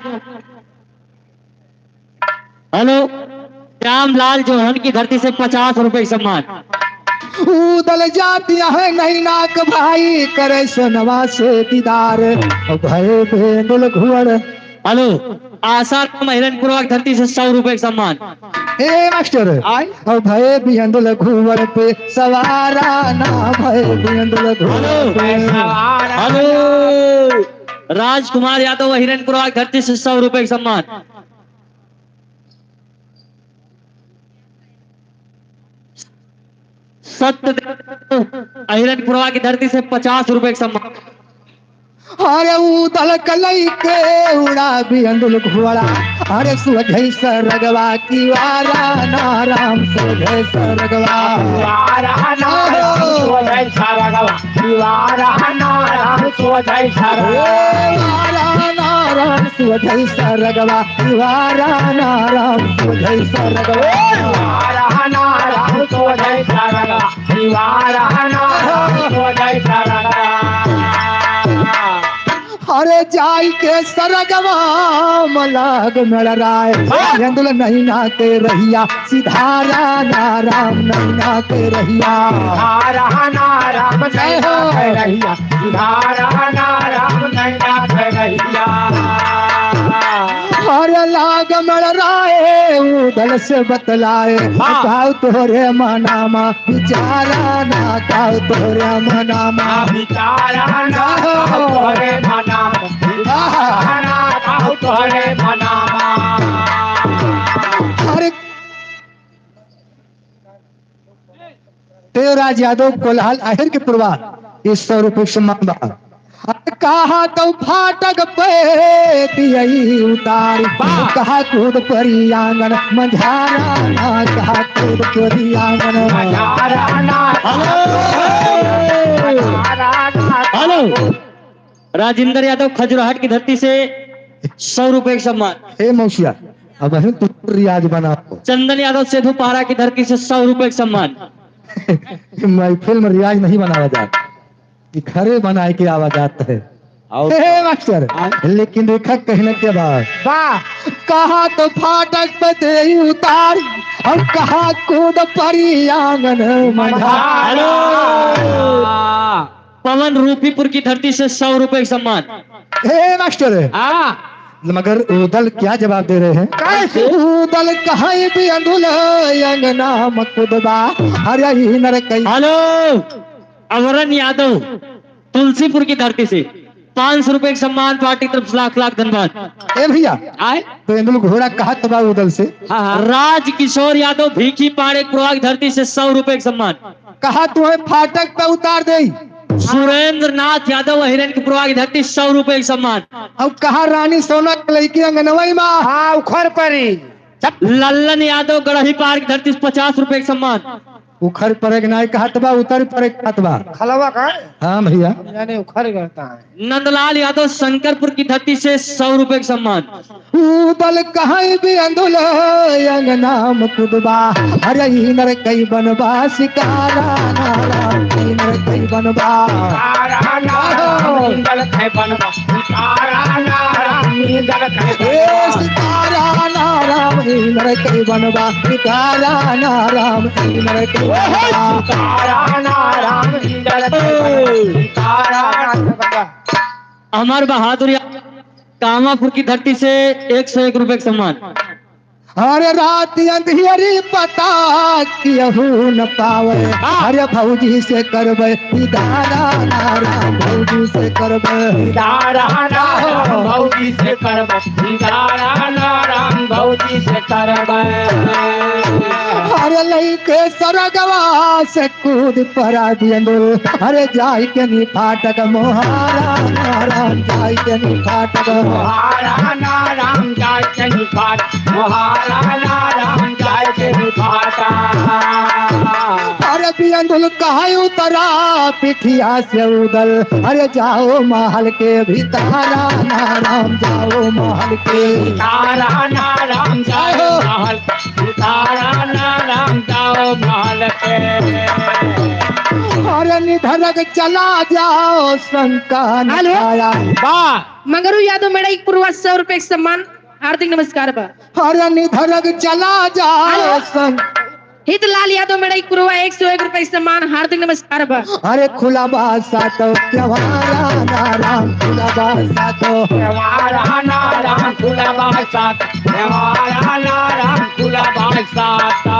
हेलो, श्यामलाल जौहन की धरती से पचास रुपए के सम्मान। ऊदल जात है नैना के भाई, करे सोनवा से दीदार। भए बेंदुल घुअड़। हेलो, आसाराम अहिरनपुरवा की धरती से सौ रुपए के सम्मान। ए मास्टर, आय? अब भए बेंदुल घुअड़ पे सवारा ना, भए बेंदुल घुअड़ पे। हेलो। हेलो, राजकुमार यादव अहिरनपुरवा की धरती से सौ रुपए के सम्मान। सत्यदेव अहिरनपुरवा की धरती से पचास रुपए का सम्मान। अरे ऊदल के लइके उड़ा बेंदुल घुअड़ा, अरे सोझे सरगवा की वारा ना राम सोझे सरगवा। वारा ना राम सोझे सरगवा। दीवारा नाराम सोझै सरगवा। ए, वारा नाराम सोझै सरगवा। दीवारा नाराम सोझै सरगवा। दीवारा नाराम सोझै सरगवा। दीवारा नाराम सोझै सरगवा। अरे जाई के सरगवा मलाग मेलराय। हाँ। बेंदुल नैना के रहिया सिधारा ना राम नैना के रहिया। सिधारा ना राम नैना के रहिया। सिधारा ना राम नैना के रहिया। अरे लाग मेलराय ऊदल से बतलाए। हाँ। काउ तोहरे मनामा विचारा ना काउ तोहरे मनामा। विचारा ना काउ तोहरे मनामा। विचारा ना काउ तोहरे मनामा। अरे देवराज यादव कोलहल अहिर के पुरवा, ये सौ रुपये सम्मान बा। कहा तो फाटक पे दियई उतार, वाह। कहा कूद परी आंगन मझारा ना, कहा कूद परी आंगन मझारा ना। हेलो। मझारा ना। हेलो। राजेंद्र यादव खजुराहट की धरती से सौ रुपए का सम्मान। हे मौसिया, अब हम तू रियाज बनाओ। चंदन यादव सेधू पारा की धरती से सौ रुपए का सम्मान। महफिल में रियाज नहीं बनावा जात, ई घरे बनाए के आवा जात है। आओ। हे मास्टर, हाँ। लेकिन रेखा कहने के बाद वाह। कहा तो फाटक पे देई उतार, और कहा कूद परी आंगन मझार। हेलो। पवन रूपीपुर की धरती से सौ रुपए का सम्मान। हे मास्टर। हाँ। मगर ऊदल क्या जवाब दे रहे हैं? कैसे? ऊदल कहाँ बेंदुल अंगना में कूदबा, अरे ई नर कई। हेलो, अवरन यादव तुलसीपुर की धरती से पाँच सौ रुपए का सम्मान, पार्टी की तरफ से लाख लाख धन्यवाद। ए भैया, आए? तो बेंदुल घोड़ा कहा तबा ऊदल से? हाँ, हाँ। राज किशोर यादव भीखी पाड़े पुरवा की धरती से सौ रुपए का सम्मान। कहा तुम्हें फाटक पे उतार दे। सुरेंद्र नाथ यादव अहिरन की पुरवा की धरती सौ रुपए का सम्मान। अब कहा रानी सोना के लइकी अंगनवई में। हाँ, उखर परी। लल्लन यादव गड़ही पार की धरती से पचास रुपए का सम्मान। उखर परे के नाय कहत बा, उतर परे कहत बा। खलवा का? हाँ भैया। हम जाने उखर करता है। नंदलाल यादव शंकरपुर की धरती से सौ रुपए का सम्मान। ऊदल कहाँ बेंदुल अंगना में कूदबा, अरे ई नर कई बनबा शिकारा ना राम, ई नर कई बनबा। शिकारा ना राम, ई नर कई बनबा। शिकारा ना राम, ई नर कई बनबा। ए शिकारा ना राम, इंदर के बनवा, तारा ना राम, इंदर के बनवा। तारा ना राम, इंदर के बनवा। तारा ना राम। अमर बहादुर या-, कामापुर की धरती से एक सौ एक रुपए का सम्मान। अरे रात अंधियरी पता केहू न पावे, हाँ। अरे भौजी से करबे दीदारा ना राम, भौजी से करबे दीदारा ना राम, भौजी से करबे दीदारा ना राम, भौजी से करबे। अरे लइके सरगवा से कूद परा बियंदुल, अरे जाई के नी फाटक मोहारा ना राम, जाई के नी फाटक। मोहारा ना राम, जाई के नी फाटक। मोहारा ना राम, जाई के नी फाटक। अरे बियंदुल कहाई उतरा पिठिया से उदल, अरे जाओ महल के भीतरा ना राम, जाओ महल के। भीतरा ना राम, जाओ महल। तारा ना राम जाओ माल के। अरे निधरक चला जाओ शंका हेलो। निकाया। वाह। मंगरू यादव मेड़ई पुरवा सौ रुपए के सम्मान, हार्दिक नमस्कार बा। अरे निधरक चला जाओ हेलो। शंका। हितलाल यादव मेड़ई पुरवा एक सौ एक रुपए के सम्मान, हार्दिक नमस्कार बा। अरे खुला बासा तो केवारा ना राम, खुला बासा तो। केवारा ना राम, खुला बासा तो। केवारा ना राम, खुला बासा तो।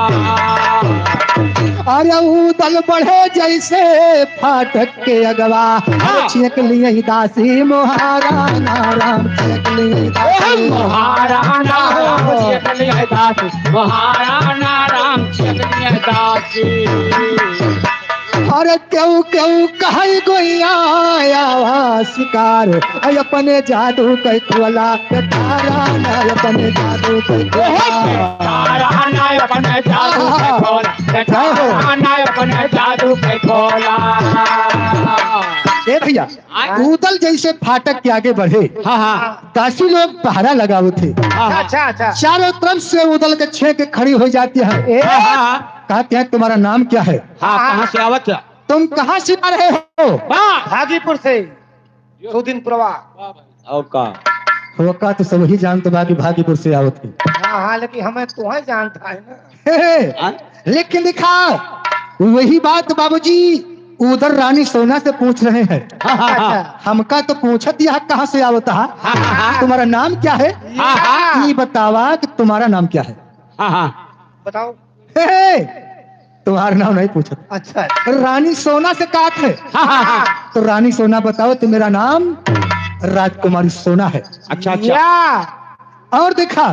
अरे उदल बढ़े जैसे फाटक के अगवा, हाँ। अरे छेक लिए दासी मोहारा ना राम, छेक लिए दासी। मोहारा ना राम, छेक लिए दासी। मोहारा ना राम, छेक लिए दासी। अरे केहू केहू कहई गोइया आवा शिकार, अरे अपने जादू के खोला, तारा ना अपने जादू के खोला। तारा ना अपने जादू के खोला, तारा ना अपने जादू के खोला। ए भैया, आय? उदल जैसे फाटक के आगे बढ़े, हाँ, हाँ। दासी लोग पहरा लगावत थे। हाँ, हाँ। अच्छा, अच्छा। चारों तरफ से उदल के छेक खड़ी हो जाती है। ए? हाँ, हाँ। कहते हैं, "तुम्हारा नाम क्या है?" हाँ, कहाँ से आवत है? तुम कहाँ से आ रहे हो? वाह। भागीपुर से। सुदिन प्रवाह। और का? वो का तो सब ही जानत बा कि भागीपुर से आवत है। हाँ, हाँ, लेकिन हमें तुम्हें जानता है ना। हे, हे, हाँ? लेकिन दिखा, वही बात बाबूजी उधर रानी सोना से पूछ रहे हैं। हाँ, हाँ, हाँ। हमका तो पूछत यह कहाँ से आवत है? हाँ, हाँ, हाँ। तुम्हारा नाम क्या है? हाँ, हाँ। ये बतावा कि तुम्हारा नाम क्या है? हाँ, हाँ। बताओ। हे, हे, तुम्हारा नाम नहीं पूछत। अच्छा। रानी सोना से कहत है। हाँ, हाँ, हाँ। तो रानी सोना बताओ तो मेरा नाम राजकुमारी सोना है। अच्छा, अच्छा। या। और देखा,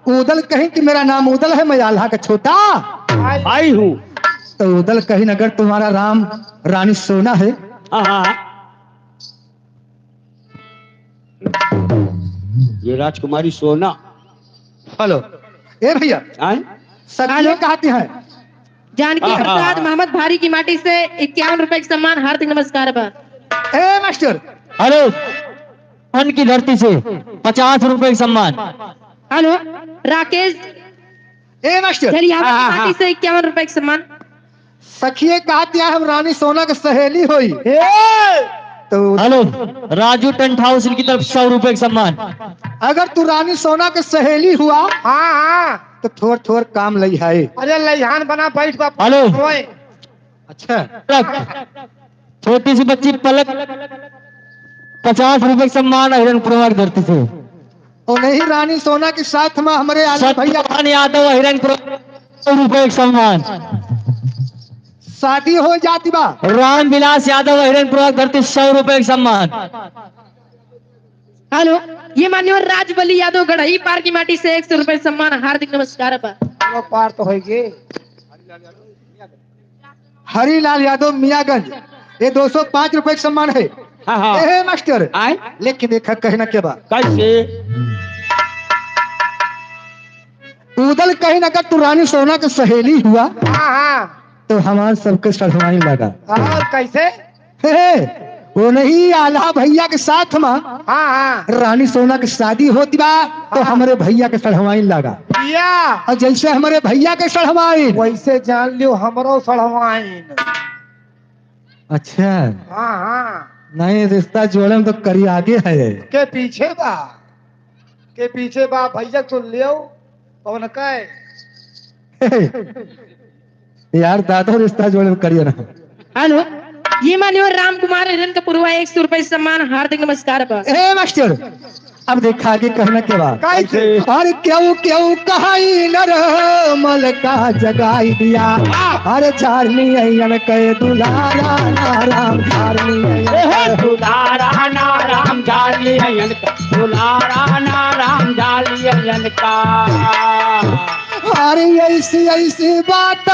उदल कहीं कि मेरा नाम उदल है, मैं आल्हा का छोटा भाई हूँ। तो उदल कहीं अगर तुम्हारा राम रानी सोना है। हाँ, हाँ। ये राजकुमारी सोना। हेलो, ए भैया, आए? सखिए हेलो। कहते हैं। जानकी हाँ, हाँ, प्रसाद हाँ। मोहम्मद भारी की माटी से इक्यावन रुपए के सम्मान, हार्दिक नमस्कार बा। ए मास्टर। हेलो। धन की धरती से पचास रुपए के सम्मान। हेलो, राकेश ए मास्टर। चलिए, हाँ, हाँ, माटी हाँ। से इक्यावन रुपए के सम्मान। सखिए कहत या हम रानी सोना के सहेली होई। ए! तो हेलो, राजू टेंट हाउस इनकी तरफ सौ रुपए के सम्मान। अगर तू रानी सोना के सहेली हुआ, हाँ, हाँ। तो थोर थोर काम लई है। अरे लइहान बना बैठ बाप। हेलो। ओए। अच्छा। छोटी सी बच्ची पलक, पचास रुपए के सम्मान हिरनपुरवा की धरती से। और नहीं रानी सोना के साथ में हमरे आलम भैया। सत्यवान यादव हिरनपुर सौ रुपए के सम्मान। शादी हो जाती बा। रामविलास यादव हिरनपुरवा की धरती सौ रुपए के सम्मान। हेलो, ये मान्यवर राजबली यादव गढ़ई पार की माटी से एक सौ रुपए सम्मान, हार्दिक नमस्कार बा। चलो, पार तो होइगे। हरीलाल यादव मियागंज, ये दो सौ पाँच रुपए का सम्मान है। हाँ, हाँ। ए, हे मास्टर, आए? लेकिन एक कहना के बा। कैसे? उदल कहीं अगर तू रानी सोना के सहेली हुआ, हाँ, हाँ। तो हमार सबके सढ़वाइन लगा। और कैसे? हे, वो नहीं आल्हा भैया के साथ में हाँ, हाँ। रानी सोना के शादी होती बा, तो हाँ। हमरे भैया के सढ़वाइन लगा। या। और जैसे हमरे भैया के सढ़वाइन। वैसे जान लियो हमरो सढ़वाइन। अच्छा। हाँ, हाँ। नहीं, रिश्ता जोड़े में तो करी आगे है। के पीछे बा, के पीछे बा, भैया सुन लियो। कौन का है? यार, दादा रिश्ता जोड़े में करिए ना। हेलो, ये मान्यवर राम कुमार हिरन का पुरवा एक सौ रुपए सम्मान, हार्दिक नमस्कार बा। ए मास्टर, अब देखा आगे कहना के बा। कैसे? अरे क्यों, क्यों कहाई नर मल का जगाई दिया। अरे झारनी अयन के दुलारा ना राम, झारनी अयन ए, के। दुलारा ना राम, झारनी अयन के दुलारा ना राम, झारनी अयन का। अरे ऐसी ऐसी बात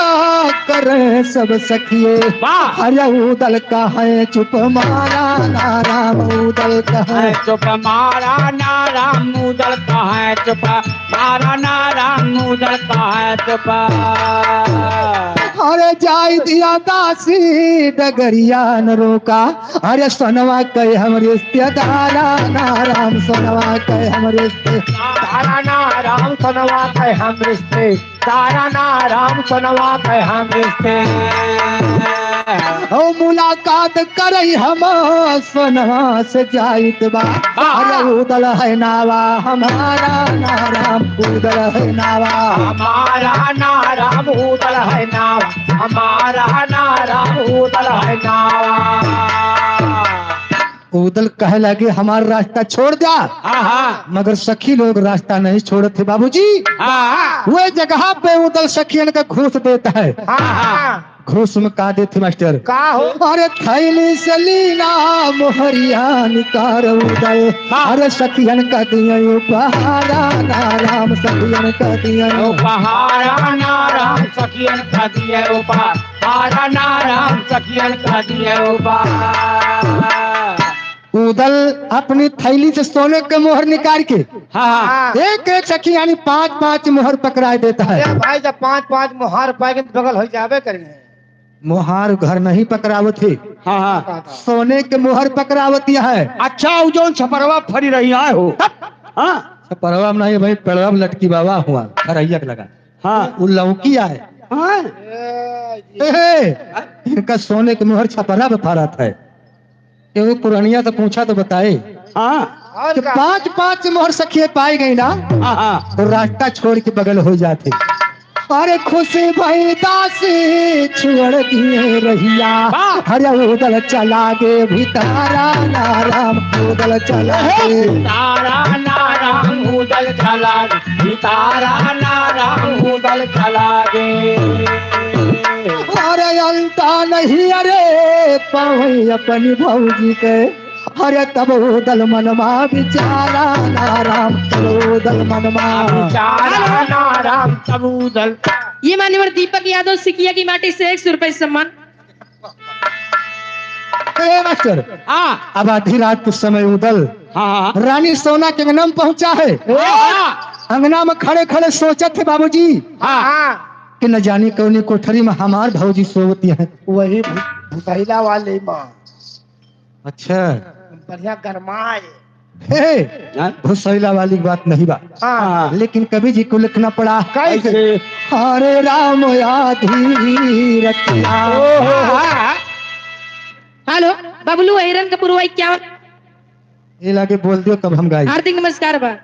करे सब सखिए। वाह। अरे उदल का है चुप मारा ना राम, उदल का है। है चुप मारा ना राम, उदल का है चुप मारा ना राम, उदल का है चुप। अरे जाई दिया दासी डगरिया न रोका, अरे सोनवा के हम रिश्तेदारा ना राम, सोनवा के हम रिश्ते। तारा ना राम, सोनवा के हम रिश्ते। तारा ना राम, सोनवा के हम रिश्ते। ओ मुलाकात करई हम सोनवा से जाइत बा। बा। अरे उदल है नावा हमारा ना राम, उदल है नावा। हमारा ना राम, उदल है नावा। हमारा ना राम, उदल है नावा। उदल कहे लगे, "हमार रास्ता छोड़ द्या।" हाँ, हाँ। मगर सखी लोग रास्ता नहीं छोड़त थे बाबूजी। हाँ, हाँ। वे जगह पे उदल सखियन का घूस देता है। हाँ, हाँ। घूस में का देते मास्टर? का हो? अरे थैली से लीना मोहरिया निकार उदल। हाँ। अरे सखियन का दिए उपहारा ना राम, सखियन का दिए उपहारा ना राम, सखियन का दिए उपहार। तारा ना राम सखियन का दिए उपहार। उदल अपनी थैली से सोने के मोहर निकाल के हाँ, हाँ। एक एक सखी यानी पाँच पाँच मोहर पकड़ाए देता है। अरे भाई, जब पाँच पाँच मोहर पाएंगे तो बगल हो जावे करेंगे। मोहर घर नहीं पकड़ावत है। हाँ, हाँ। सोने के मोहर पकड़ावत है। अच्छा, वो जो छपरवा फरी रही आए हो। हाँ। छपरवा में नहीं भाई, पेड़वा में लटकी बाबा हुआ, खरैया के लगा। हाँ। उ लौकी आए। हाँ। ए, ए, इनका सोने के मोहर छपरा पे फरत है। एगो पुरनिया से पूछा तो बताए हाँ। कि पाँच पाँच मोहर सखिए पाई गई ना, हाँ, हाँ। तो रास्ता छोड़ के बगल हो जाते। अरे खुशी भई दासी छोड़ दिए रहिया, वाह। अरे उदल चला गे भीतरा ना राम, उदल चला गे। तारा ना राम उदल चला गे। तारा ना राम उदल चला गे। अरे अंता नहीं अरे पावे अपनी भौजी के। अरे तब उदल मनमा विचारा ना राम, तब उदल मनमा। विचारा ना राम, तब उदल। ये मान्यवर दीपक यादव सिकिया की माटी से एक सौ रुपए सम्मान। ए मास्टर, हाँ। अब आधी रात के समय उदल हाँ, हाँ। रानी सोना के अंगना में पहुंचा है। हाँ। अंगना में खड़े खड़े सोचत है बाबूजी हाँ। कि न जाने कौनी कोठरी में हमार भौजी सोवती है। वही भु-, भुसैला वाली माँ। अच्छा। बढ़िया गरमाए। हे, हाँ? भुसैला वाली बात नहीं बा। हाँ। लेकिन कवि जी को लिखना पड़ा। कैसे? हरे राम आधी रतिया। ओहो। हेलो, बबलू अहिरन का पुरवा इक्यावन। ये लागे बोल दियो तब हम गाई। हार्दिक नमस्कार बा।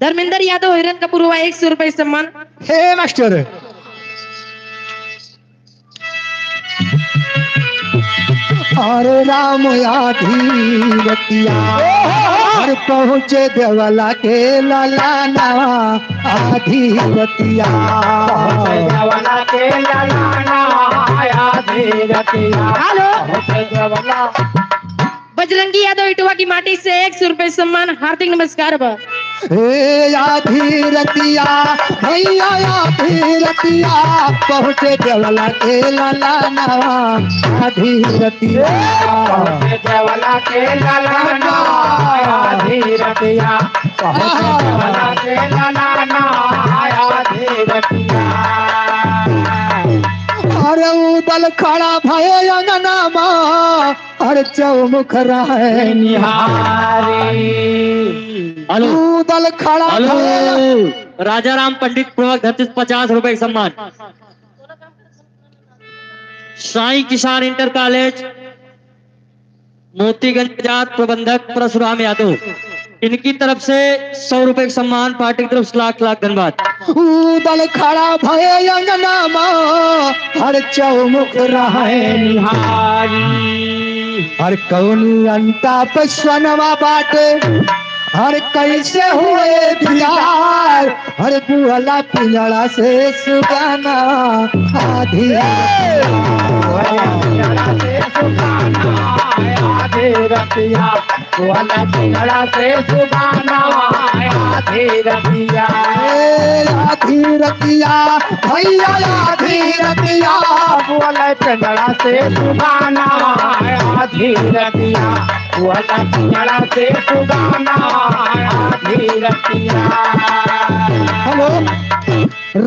धर्मेंद्र यादव अहिरन का पुरवा एक सौ रुपए सम्मान। हे मास्टर। हरे राम आधी रतिया, हर पहुँचे देवला के ललनवा आधी रतिया। पहुँचे देवला के ललनवा आधी रतिया। हेलो। पहुँचे देवला बजरंगी यादव इटवा की माटी से एक सौ रुपए सम्मान, हार्दिक नमस्कार बा। हे आधी रतिया, भैया आधी रतिया, पहुँचे देवला के ललनवा आधी रतिया। पहुँचे देवला के ललनवा आधी रतिया, पहुँचे देवला के ललनवा आधी रतिया। अरे उदल खड़ा भये अंगना मा, अरे चौमुख रहे निहारी। हेलो। उदल खड़ा हेलो। भये। राजा राम पंडित प्रमुख धरती पचास रुपए सम्मान। साईं किसान इंटर कॉलेज मोतीगंज बाजार प्रबंधक परशुराम यादव, इनकी तरफ से सौ रुपए का सम्मान, पार्टी की तरफ से लाख लाख धन्यवाद। ऊदल खड़ा भये अंगना मा, हर चौमुख रहे निहारी। हर कौनी अंता पे सोनवा बाटे, हर कैसे हुए दीदार, हर बुअला पिंजड़ा से सुगाना आधी। आधी रतिया, वाला पिंजड़ा से सुगाना आधी रतिया। ए, आधी रतिया, भैया आधी रतिया। वाला पिंजड़ा से सुगाना आधी रतिया। वाला पिंजड़ा से सुगाना आधी रतिया। हेलो,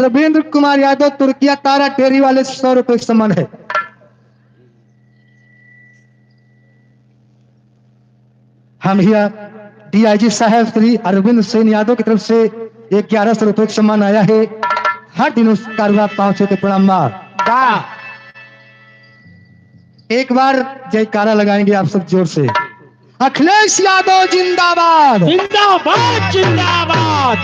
रविंद्र कुमार यादव, तुर्किया, तारा टेरी वाले, सौ रुपए का सम्मान है। हम हिया डीआईजी साहब श्री अरविंद सेन यादव की तरफ से ग्यारह सौ रुपए का सम्मान आया है। हर दिन उस कारुआ पाँव छू के प्रणाम बा। बा। एक बार जयकारा लगाएंगे आप सब जोर से। अखिलेश यादव जिंदाबाद। जिंदाबाद, जिंदाबाद।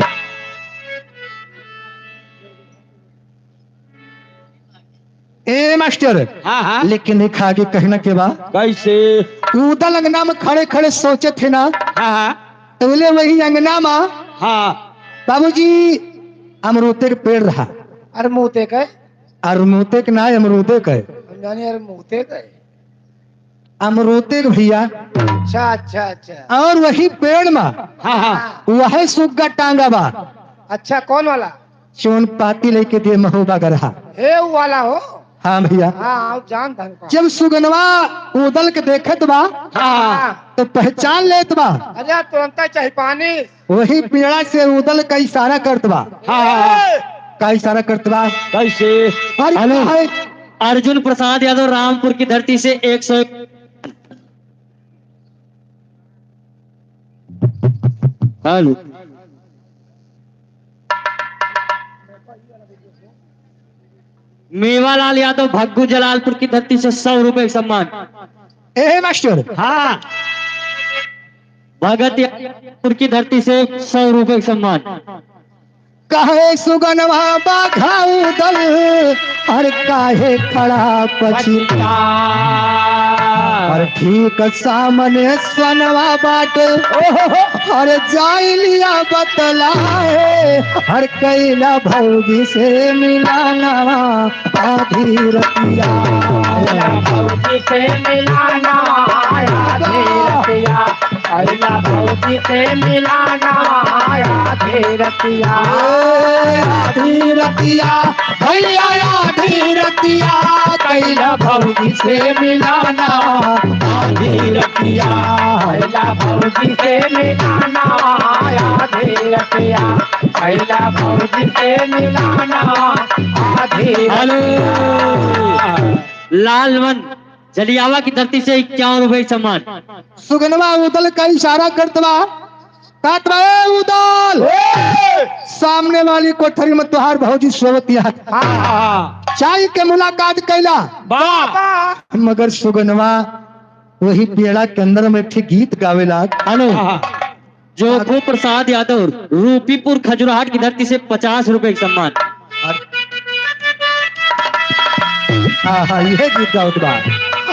ए मास्टर, हाँ, हाँ। लेकिन एक आगे कहना के बा। कैसे? ऊदल अंगना में खड़े खड़े सोचे थे ना। हाँ, हाँ। तो बोले वही अंगना में। हाँ। बाबूजी, अमरूदे के पेड़ रहा। अरमूदे के? अरमूदे के ना, अमरूदे के। हम जाने अरमूदे के। अमरूदे के भैया। अच्छा, अच्छा, अच्छा। और वही पेड़ में। हाँ, हाँ। वही सुग्गा टांगा बा। अच्छा, कौन वाला? चोन पाती लेके दे महोबा गरहा। हे, उ वाला हो? हाँ भैया। हाँ, हाँ, जान धन को। जब सुगनवा ऊदल के देखत बा, हाँ। तो पहचान लेत बा। अरे, तुरंत चाही पानी। वही पिंजड़ा से ऊदल का इशारा करत बा। हाँ, हाँ, हाँ। का इशारा करत बा? कैसे? अरे, हेलो। का है? अर्जुन प्रसाद यादव रामपुर की धरती से एक सौ। हेलो। मेवालाल यादव भग्गू जलालपुर की धरती से सौ रुपए का सम्मान। ए मास्टर। हाँ। भगत यादव की धरती से सौ रुपए का सम्मान। कहे सुगनवा बाघा ऊदल, अरे काहे खड़ा पछिता। अरे ठीक सामने सोनवा बाटे, अरे जाई लिया बतलाए, अरे कैला भौजी से मिलानवा आधी रतिया। कैला भौजी से मिलानवा आधी रतिया। कैला भौजी से मिलानवा आधी रतिया। ए, आधी रतिया, भैया आधी रतिया, कैला भौजी से मिलानवा आधी रतिया। कैला भौजी से मिलानवा आधी रतिया। कैला भौजी से मिलानवा आधी रतिया। हेलो। लालवन जलियावा की धरती से इक्यावन रुपए सम्मान। सुगनवा ऊदल का इशारा करत बा, कहत बा, "ए ऊदल, ए! सामने वाली कोठरी में तोहार भौजी सोवत है। हाँ, हाँ। चाही के मुलाकात कैला।" बा। मगर सुगनवा वही पेड़ा के अंदर में एक ठे गीत गावे लाग। हेलो। हाँ, हाँ। जोगो प्रसाद यादव, रूपीपुर खजुराहाट की धरती से पचास रुपए का सम्मान। हाँ, हाँ, इहे गीत गावत बा।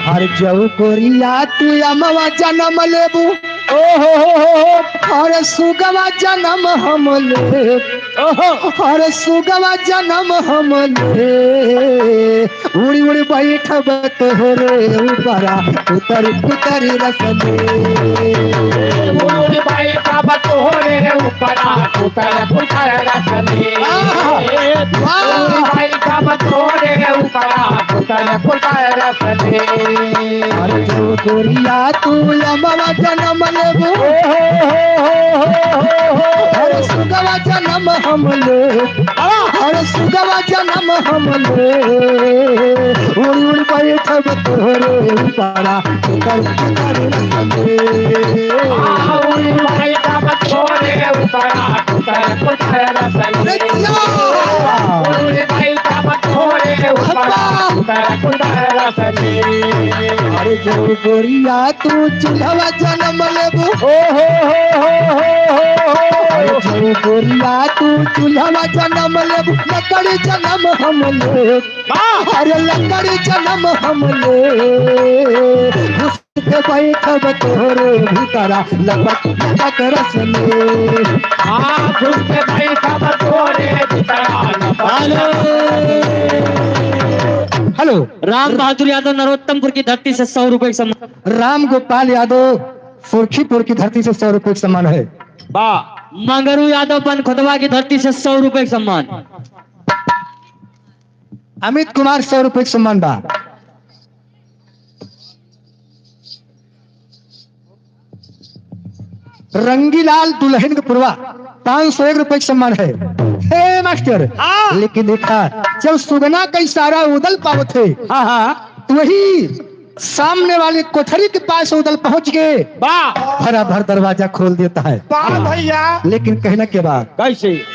हर जऊ गोरिया तू अमवा जनम लेबू। ओ हो हो हो हो। हर सुगवा जनम हम लेब। ओ हो। हर सुगवा जनम हम लेब। उड़ी उड़ी बैठब तोहरे ऊपरा, कुतर कुतर रस ले। उड़ी उड़ी बैठब तोहरे ऊपरा, कुतर कुतर रस ले। आहा! वाह! उड़ी बैठब तोहरे ऊपरा, कुतर कुतर रस ले। अरे जो गोरिया तू अमवा जनम लेबू। ओ हो हो हो हो हो हो। अरे सुगवा जनम हम लेब। हर सुगवा जनम हम ले, उड़ उड़ बैठब तोहरे ऊपरा, कुतर कुतर रस ले। आ, उड़ उड़ बैठब तोहरे ऊपरा, कुतर कुतर रस ले। अरे जिया! उड़ उड़ बैठब तोहरे ऊपरा, हब्बा! कुतर कुतर रस ले। अरे जो गोरिया तू चूल्हवा जनम लेबू। हो, हो, हो। अरे जो गोरिया तू चूल्हवा जनम लेबू, लकड़ी जनम हम लेब। वाह। अरे लकड़ी जनम हम लेब। घुस के बैठब तोहरे भीतरा लपक लपक रस में। हाँ, घुस के बैठब तोहरे भीतरा लपक। हेलो। हेलो। राम बहादुर यादव नरोत्तमपुर की धरती से सौ रुपए का सम्मान। राम गोपाल यादव सुर्खीपुर की धरती से सौ रुपए का सम्मान है। वाह। मंगरू यादव बनखोदवा की धरती से सौ रुपए का सम्मान। अमित कुमार सौ रुपए का सम्मान बा। रंगीलाल दुल्हन के पुरवा पाँच सौ एक रुपए का सम्मान है। हे मास्टर, हाँ। लेकिन देखा, जब सुगना का इशारा उदल पावत है, हाँ, हाँ। तो वही सामने वाली कोठरी के पास उदल पहुंच गए। वाह। भरा भर दरवाजा खोल देता है। वाह भैया। लेकिन कहना के बाद कैसे?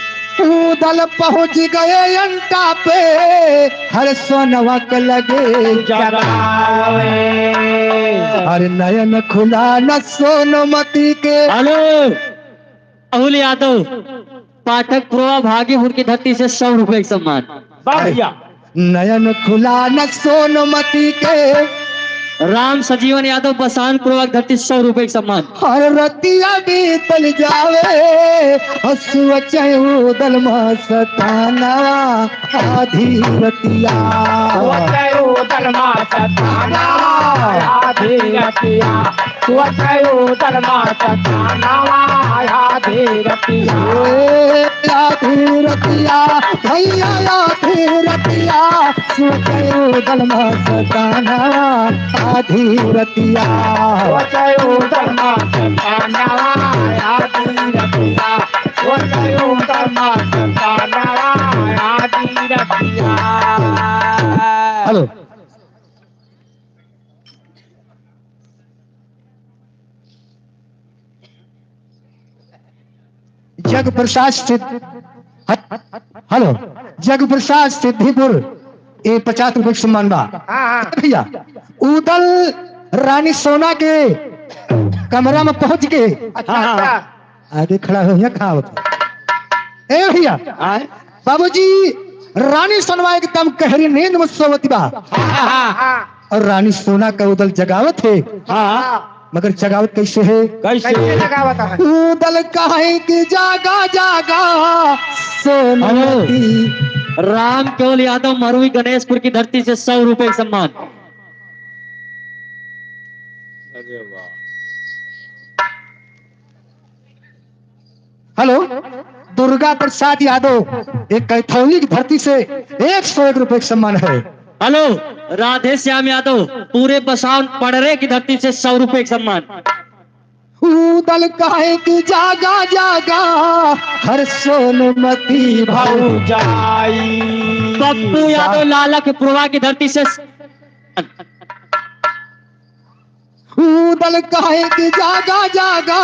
उदल पहुंच गए अंटा पे, हर सोनवा के लगे जगावे। हर नयन खुला न सोनमती के। हेलो, राहुल यादव, पाठक पुरवा भागीपुर की धरती से सौ रुपए का सम्मान। वाह भैया। नयन खुला न सोनमती के। राम सजीवन यादव बसान पुरवा की धरती से सौ रुपए का सम्मान। हर रतिया बीतल जावे, हसुआ चाहे उदल मस्ताना। आधी रतिया। सोचै उदल मस्ताना, आधी रतिया। सोचै उदल मस्ताना, आधी रतिया। ए, आधी रतिया, भैया, आधी रतिया। सोचै उदल मस्ताना, आधी रतिया। सोचै उदल मस्ताना, आधी रतिया। हेलो। जग प्रसाद सिद्ध, हेलो, जग प्रसाद सिद्धिपुर, ये पचास रुपए का सम्मान बा। हाँ, हाँ। भैया, उदल रानी सोना के कमरा में पहुंच के अच्छा, हाँ, हाँ। अच्छा। आगे खड़ा हो, यहाँ खड़ा हो। ए भैया, आए। बाबूजी, रानी सोनवा एकदम गहरी नींद में सोवत बा। हाँ, हाँ, हाँ। और रानी सोना का उदल जगावत है। हाँ। मगर जगावत कैसे है? कैसे? कैसे जगावत है? उदल कहे कि जागा, जागा, सोनमती। हेलो। राम केवल यादव, मरुई गणेशपुर की धरती से सौ रुपए का सम्मान। अरे वाह। हेलो, दुर्गा प्रसाद यादव, एक कैथौली की धरती से एक सौ एक रुपए का सम्मान है। हेलो, राधे श्याम यादव, पूरे बसावन पड़रे की धरती से सौ रुपए का सम्मान। उदल कहे कि जागा, जागा, हर सोनमती भौजाई। पप्पू यादव लाला के पुरवा की धरती से उदल कहे कि जागा, जागा,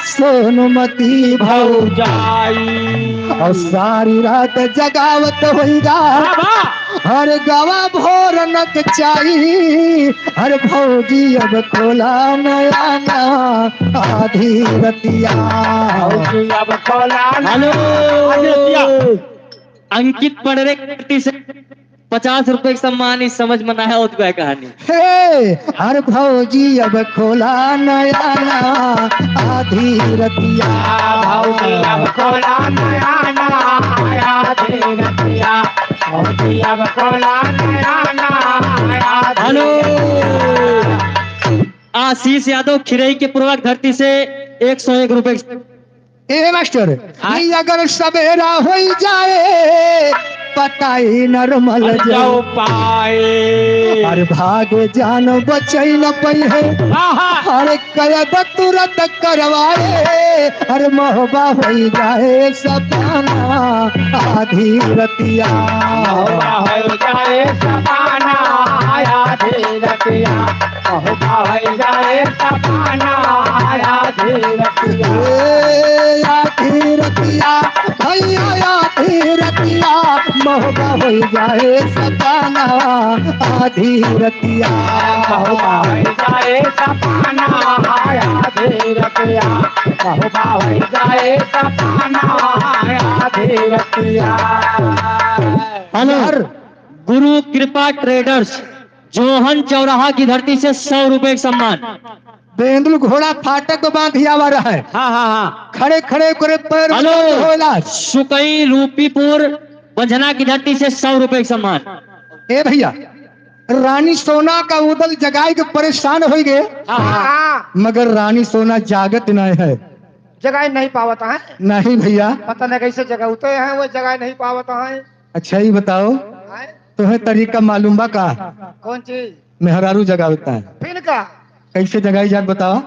सोनमती भौजाई। और सारी रात जगावत होइगा। वाह, वाह। हर गवा भोर नक चाई। हर भौजी अब खोला नया ना आधी रतिया। भौजी अब खोला नया हेलो। आधी रतिया। अंकित पड़रे की धरती से पचास रुपए का सम्मान, इस समझ में ना है, उतबा कहानी। हे, हर भौजी अब खोला नया ना आधी रतिया। भौजी अब खोला नया ना आधी रतिया। भौजी अब खोला नया ना आधी हेलो। रतिया। आशीष यादव खिरई के पुरवा की धरती से एक सौ एक रुपए। ए मास्टर, हाँ। ई अगर सवेरा होई जाए, पता ही नरमल अरे जाओ। जाओ पाए। अरे भागे जान बचई न पई है। हाँ, हाँ। अरे कयद तुरत करवाए, अरे महुबा होई जाए सपना आधी रतिया। महुबा होई जाए सपना आधी रतिया। महुबा होई जाए सपना आधी रतिया। ए, आधी रतिया, भैया, आधी रतिया, महुबा होइ जाए सपना आधी रतिया। महुबा होइ जाए सपना आधी रतिया। महुबा होइ जाए सपना आधी रतिया। हेलो। गुरु कृपा ट्रेडर्स, जोहन चौराहा की धरती से सौ रुपए का सम्मान। बेंदुल घोड़ा फाटक पे बांधिया हुआ रहे। हाँ, हाँ, हाँ। खड़े खड़े ओकरे पैर में हेलो। दर्द होला। सुकई रूपीपुर बंझना की धरती से सौ रुपए का सम्मान। ए भैया, रानी सोना का उदल जगाई के परेशान होइ गए। हाँ, हाँ। मगर रानी सोना जागत नहीं है। जगाई नहीं पावत है। नहीं भैया। पता नहीं कैसे जगावते हैं, वो जगाई नहीं पावत है। अच्छा, ई बताओ, हैं? तोहे तरीका मालूम बा का? कौन चीज? मेहरारू जगावता है। फिर का? कैसे जगाई जात बताओ?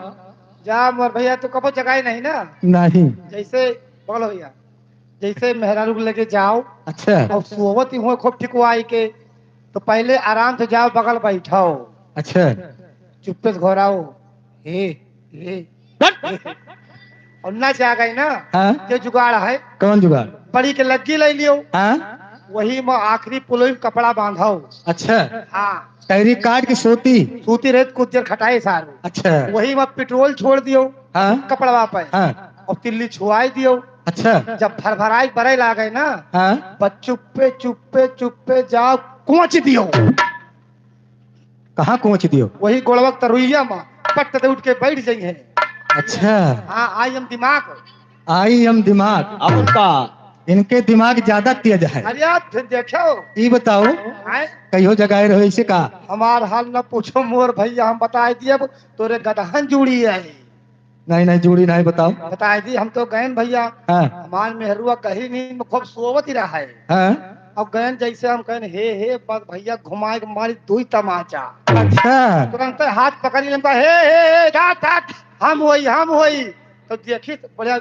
जा मोर भैया, तू कबो जगाई नहीं ना? नहीं। जैसे, बोलो भैया, जैसे मेहरारू के लगे जाओ, अच्छा। और सोवत ही हुए खूब ठिकवाई के, तो पहले आराम से जाओ, बगल बैठाओ। अच्छा। चुप्पे से घोराओ, हे, हे। और ना जागई ना, हाँ। ये जुगाड़ है। कौन जुगाड़? बड़ी के लग्गी ले लियो। हाँ। वही में आखिरी पुलोई में कपड़ा बांधो। अच्छा। हाँ। तैरी काट के सूती। सूती रहे तो कुछ देर खटाए सारू। अच्छा। वही में पेट्रोल छोड़ दियो। हाँ। कपड़वा पे। हाँ। और तिल्ली छुआई दियो। अच्छा। जब भरभराई बरे लागे ना, हाँ। बस चुप्पे, चुप्पे, चुप्पे जाओ, कोच दियो। कहाँ कोच दियो? वही गोड़वा के तरुइया में पट दे उठ के बैठ जाई है। अच्छा। हाँ, आई हम दिमाग। आई हम दिमाग। और का? इनके दिमाग ज्यादा तेज है। अरे यार, फिर देखो। ई बताओ, आए? कहियो जगाए रहो इसे का? हमार हाल न पूछो मोर भैया, हम बताए दिए, अब तोरे गदहन जुड़ी है। नहीं, नहीं, जुड़ी नहीं, बताओ। बताए दी, हम तो गए न भैया। हाँ। हमार मेहरुआ गही नींद में खूब सोवत ही रहा है। हाँ। अब गए न जैसे हम कहें, "हे, हे, बस भैया घुमाए के मारी दुई तमाचा।" अच्छा। तुरंत हाथ पकड़ लिया, हमका, "हे, हे, हे, डाट, डाट, हम होई, हम होई।" तो देखी तो बोले,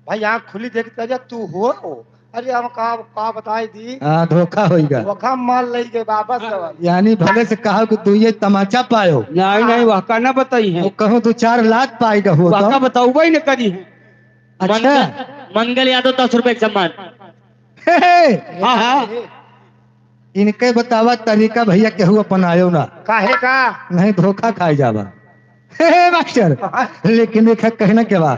भाई आँख खुली देख के, "अरे तू हो?" अरे हम का, का बताई दी? हाँ, धोखा होइगा। धोखा मार लई गए वापस। यानी भले से कहा कि तू ये तमाचा पायो। नहीं, नहीं, वह का ना बताई है। वो कहूँ तू चार लाख पाएगा हो वह तो। का बताऊबा ही न करी है। अच्छा। मंगल, मंगल यादव दस रुपए का सम्मान। हे, हे। हाँ, हाँ। इनके बतावा तरीका भैया केहू अपनायो ना। काहे का? नहीं धोखा खाए जावा। हे, हे, मास्टर, लेकिन एक है कहना के बा।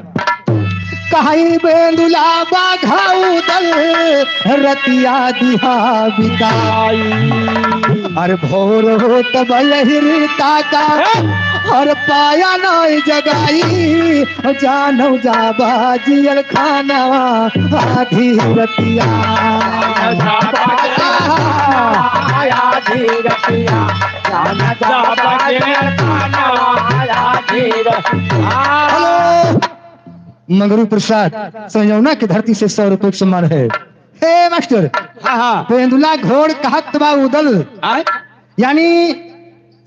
कहाई बेंदुला बाघा उदल रतिया दिहा बिताई। अरे भोर होत बा यही रीता का, अरे पाया नाई जगाई। जानौ जाबा जियल खाना आधी रतिया। आधी रतिया। हेलो, मंगरू प्रसाद, सोयौना की धरती से सौ रुपये का सम्मान है। हे मास्टर, हाँ, हाँ। बेंदुला घोड़ कहत बा उदल। आय? यानी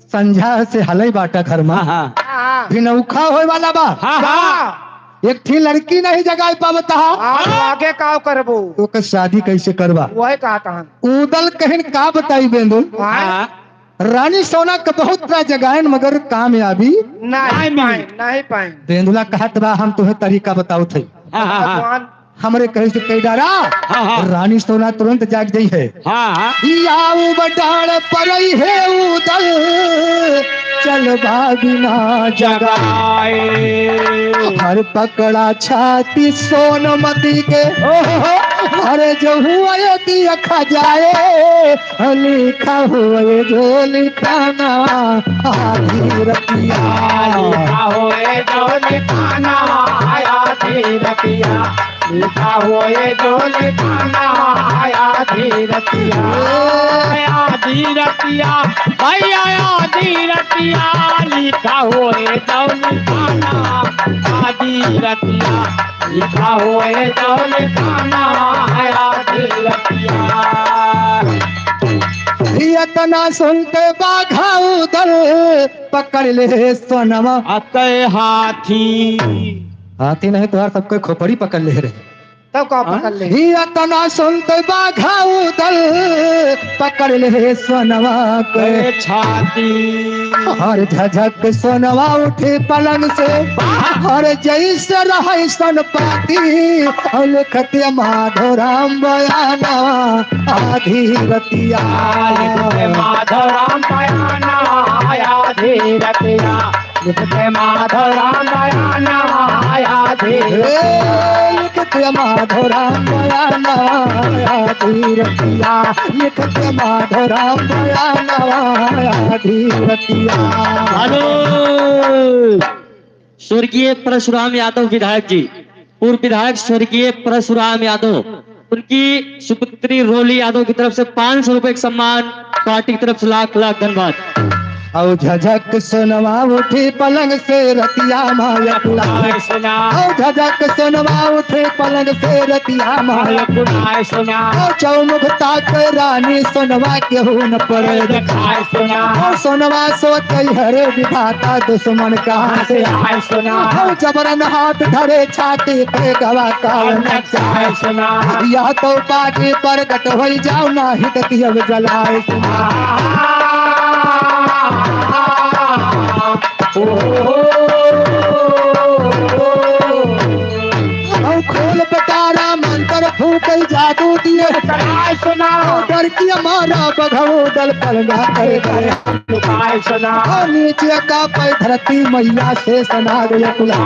संझा से हलई बाटा घर में। हाँ, हाँ। हाँ। भिनौखा होए वाला बा। हाँ, हाँ। एक ठी लड़की नहीं जगाए पावत हा। हाँ, आगे का करबो? ओकर शादी कैसे करबा? वही कहत हन। उदल कहिन का बताई बेंदुल? हाँ। हाँ। रानी सोना के बहुत तरह जगाइन मगर कामयाबी नहीं नहीं मिली। पाइन, नहीं पाइन। बेंदुला कहत बा, हम तुहे तरीका बतावत है। हाँ, हाँ, हाँ। भगवान। हमरे कहे से कह डारा, हाँ, हाँ। रानी सोना तुरंत जाग जाई है। हाँ, हाँ। ई आऊ बडाड़ परई है उदल, चलबा बिना जगाए। जगाए। हर पकड़ा छाती सोनमती के, ओहो। हर जो हुआ ये दिया खा जाए। लिखा होए जो लिखाना आधी रतिया। लिखा होए जो लिखाना आधी रतिया। लिखा होए जो लिखाना आधी रतिया। आधी रतिया, भैया आधी रतिया। लिखा होए जो लिखाना आधी रतिया। लिखा होए जो लिखाना आधी रतिया। इतना सुनते बाघा उदल पकड़ ले सोनवा। अतः हाथी। हाथी नहीं तोहार सबके खोपड़ी पकड़ ले रहे। तब का हाँ? पकड़ ले? ही अतना सुनत बाघा उदल, पकड़ ले सोनवा के अरे छाती। और झझक सोनवा उठे पलंग से, और जैसे रहे सन पाती, और लिखते माधो राम बयाना आधी रतिया। लिखते माधो राम बयाना आधी रतिया। लिखते माधो राम बयाना आधी। हे, लिखते माधो राम बयाना आधी रतिया। लिखते माधो राम बयाना आधी रतिया। हेलो, स्वर्गीय परशुराम यादव विधायक जी, पूर्व विधायक स्वर्गीय परशुराम यादव, उनकी सुपुत्री रोली यादव की तरफ से पाँच सौ रुपए का सम्मान, पार्टी की तरफ से लाख लाख धन्यवाद। औ झझक सोनवा उठे पलंग से रतिया माया कुला। औ झझक सोनवा उठे पलंग से रतिया माया कुला। औ चौमुख ताक रानी सोनवा केहू न पड़े। औ सोनवा सोचै हरे विधाता दुश्मन कहाँ से आए। औ जबरन हाथ धरे छाती पे गवा काल न जाए। या तो पाटी प्रगट होई जाओ, नाही त दियब जलाए। औ खोल पटारा मंत्र फूकल जादू दिए। औ डर की मारा बघऊ दल पलंगा कर गए। औ नीचे का पै धरती मैया से सना गया कुला।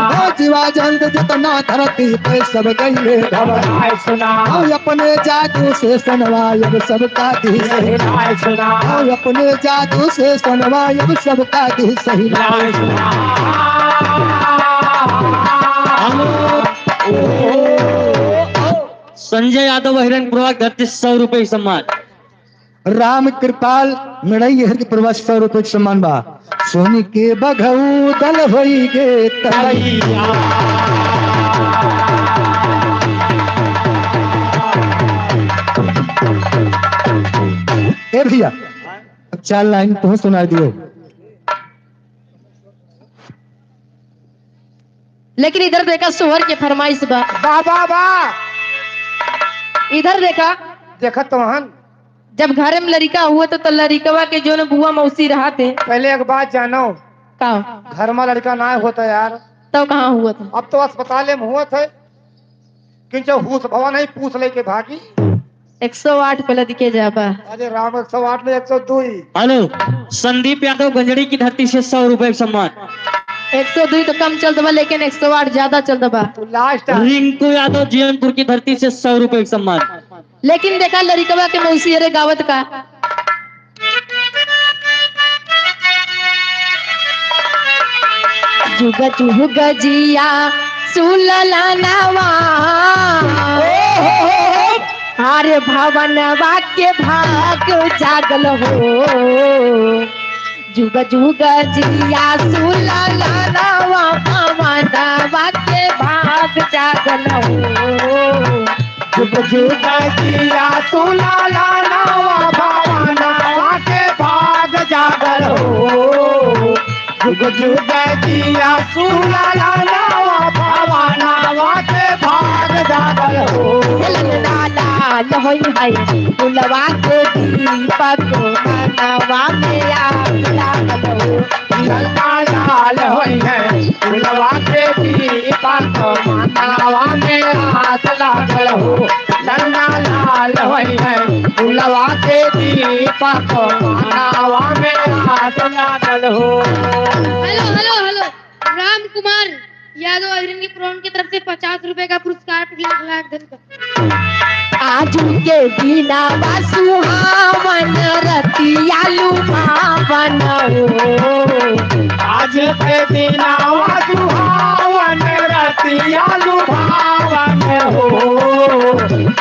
औ जीवा जंत जितना धरती पे सब गईले घबरा। औ अपने जादू से सनवा अब सबका दी। औ अपने जादू से सनवा अब सबका दी सही। संजय यादव हिरनपुरवा धरती सौ रुपए सम्मान। राम कृपाल मिड़ई हर के प्रवास सौ रुपए के सम्मान बा। सुन के बघऊ दल होई गे तैयार। ए भैया, अब चार लाइन तुहूँ सुनाई दियो। लेकिन इधर देखा, सोहर के फरमाइश बा। बा, बा, बा। इधर देखा। देखत तो हन। जब घरे में लड़िका हुआ तो, तो लड़िकवा के जोन बुआ मौसी रहत है। पहले एक बात जानो। का? घर में लड़िका ना होता यार। तब कहाँ हुआ था? अब तो अस्पताल में हुआ था। किंचो होश भवा नहीं, पूछ लेके भागी। एक सौ आठ पे लदिके जाबा। अरे राम, एक सौ आठ नहीं, एक सौ दो ही। हेलो, संदीप यादव गंजड़ी की धरती से सौ रुपए का सम्मान। एक सौ दो तो कम चलत बा, लेकिन एक सौ आठ ज्यादा चलत बा। तो लास्ट है। रिंकू यादव जीवनपुर की धरती से सौ रुपए का सम्मान। लेकिन देखा लड़िकवा के मौसी अरे गावत का। जुग जुग जिया सुललनवा, अरे भवनवा के भाग जागल हो। जुग जुग जिया सुललनवा, भवनवा के भाग जागल हो। जुग जुग जिया सुललनवा, भवनवा के भाग जागल हो। जुग जुग जिया सुललनवा, भवनवा के भाग जागल हो। ललना लाल होई है फुलवा के दीपक, मनवा में आग लागल हो। ललना लाल होई है फुलवा के दीपक, मनवा में आग लागल हो। ललना लाल होई है फुलवा के दीपक, मनवा में आग लागल हो। Hello, hello, hello. Ram Kumar Yadav अहिरन के प्रोन की तरफ से पचास रुपए का पुरस्कार, लाख लाख धन्यवाद। आजु के दिनवा सुहावन रतिया लुभावन हो। आज के दिनवा सुहावन रतिया लुभावन हो।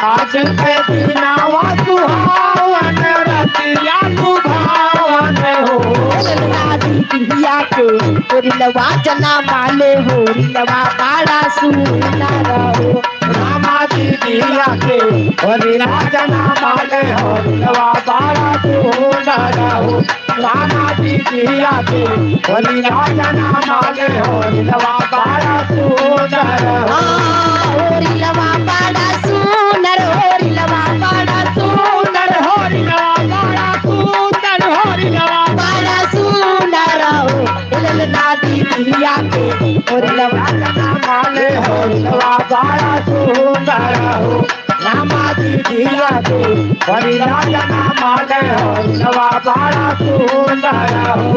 आज के दिनवा सुहावन रतिया लुभावन हो। शादी बिटिया के तोरी लवा जना माले हो, रिलवा बड़ा सुंदर हो। रामा दीदिया के होरी राजना माले हो, रवा बारा तू ना रहो। रामा दीदिया के होरी लाजना माले, होरी लवा बड़ा सुंदर। हाँ, होरी लवा बड़ा सुंदर, होरी लवा बड़ा सुंदर, होरी लवा बड़ा सुंदर, होरी लवा बड़ा सुंदर। हो ललना दीदिया के होरी लवा लाजना माले, होरी लवा बड़ा सुंदर हो। रामा दीदिया के होरी लाजना माले, होरी लवा बड़ा सुंदर हो।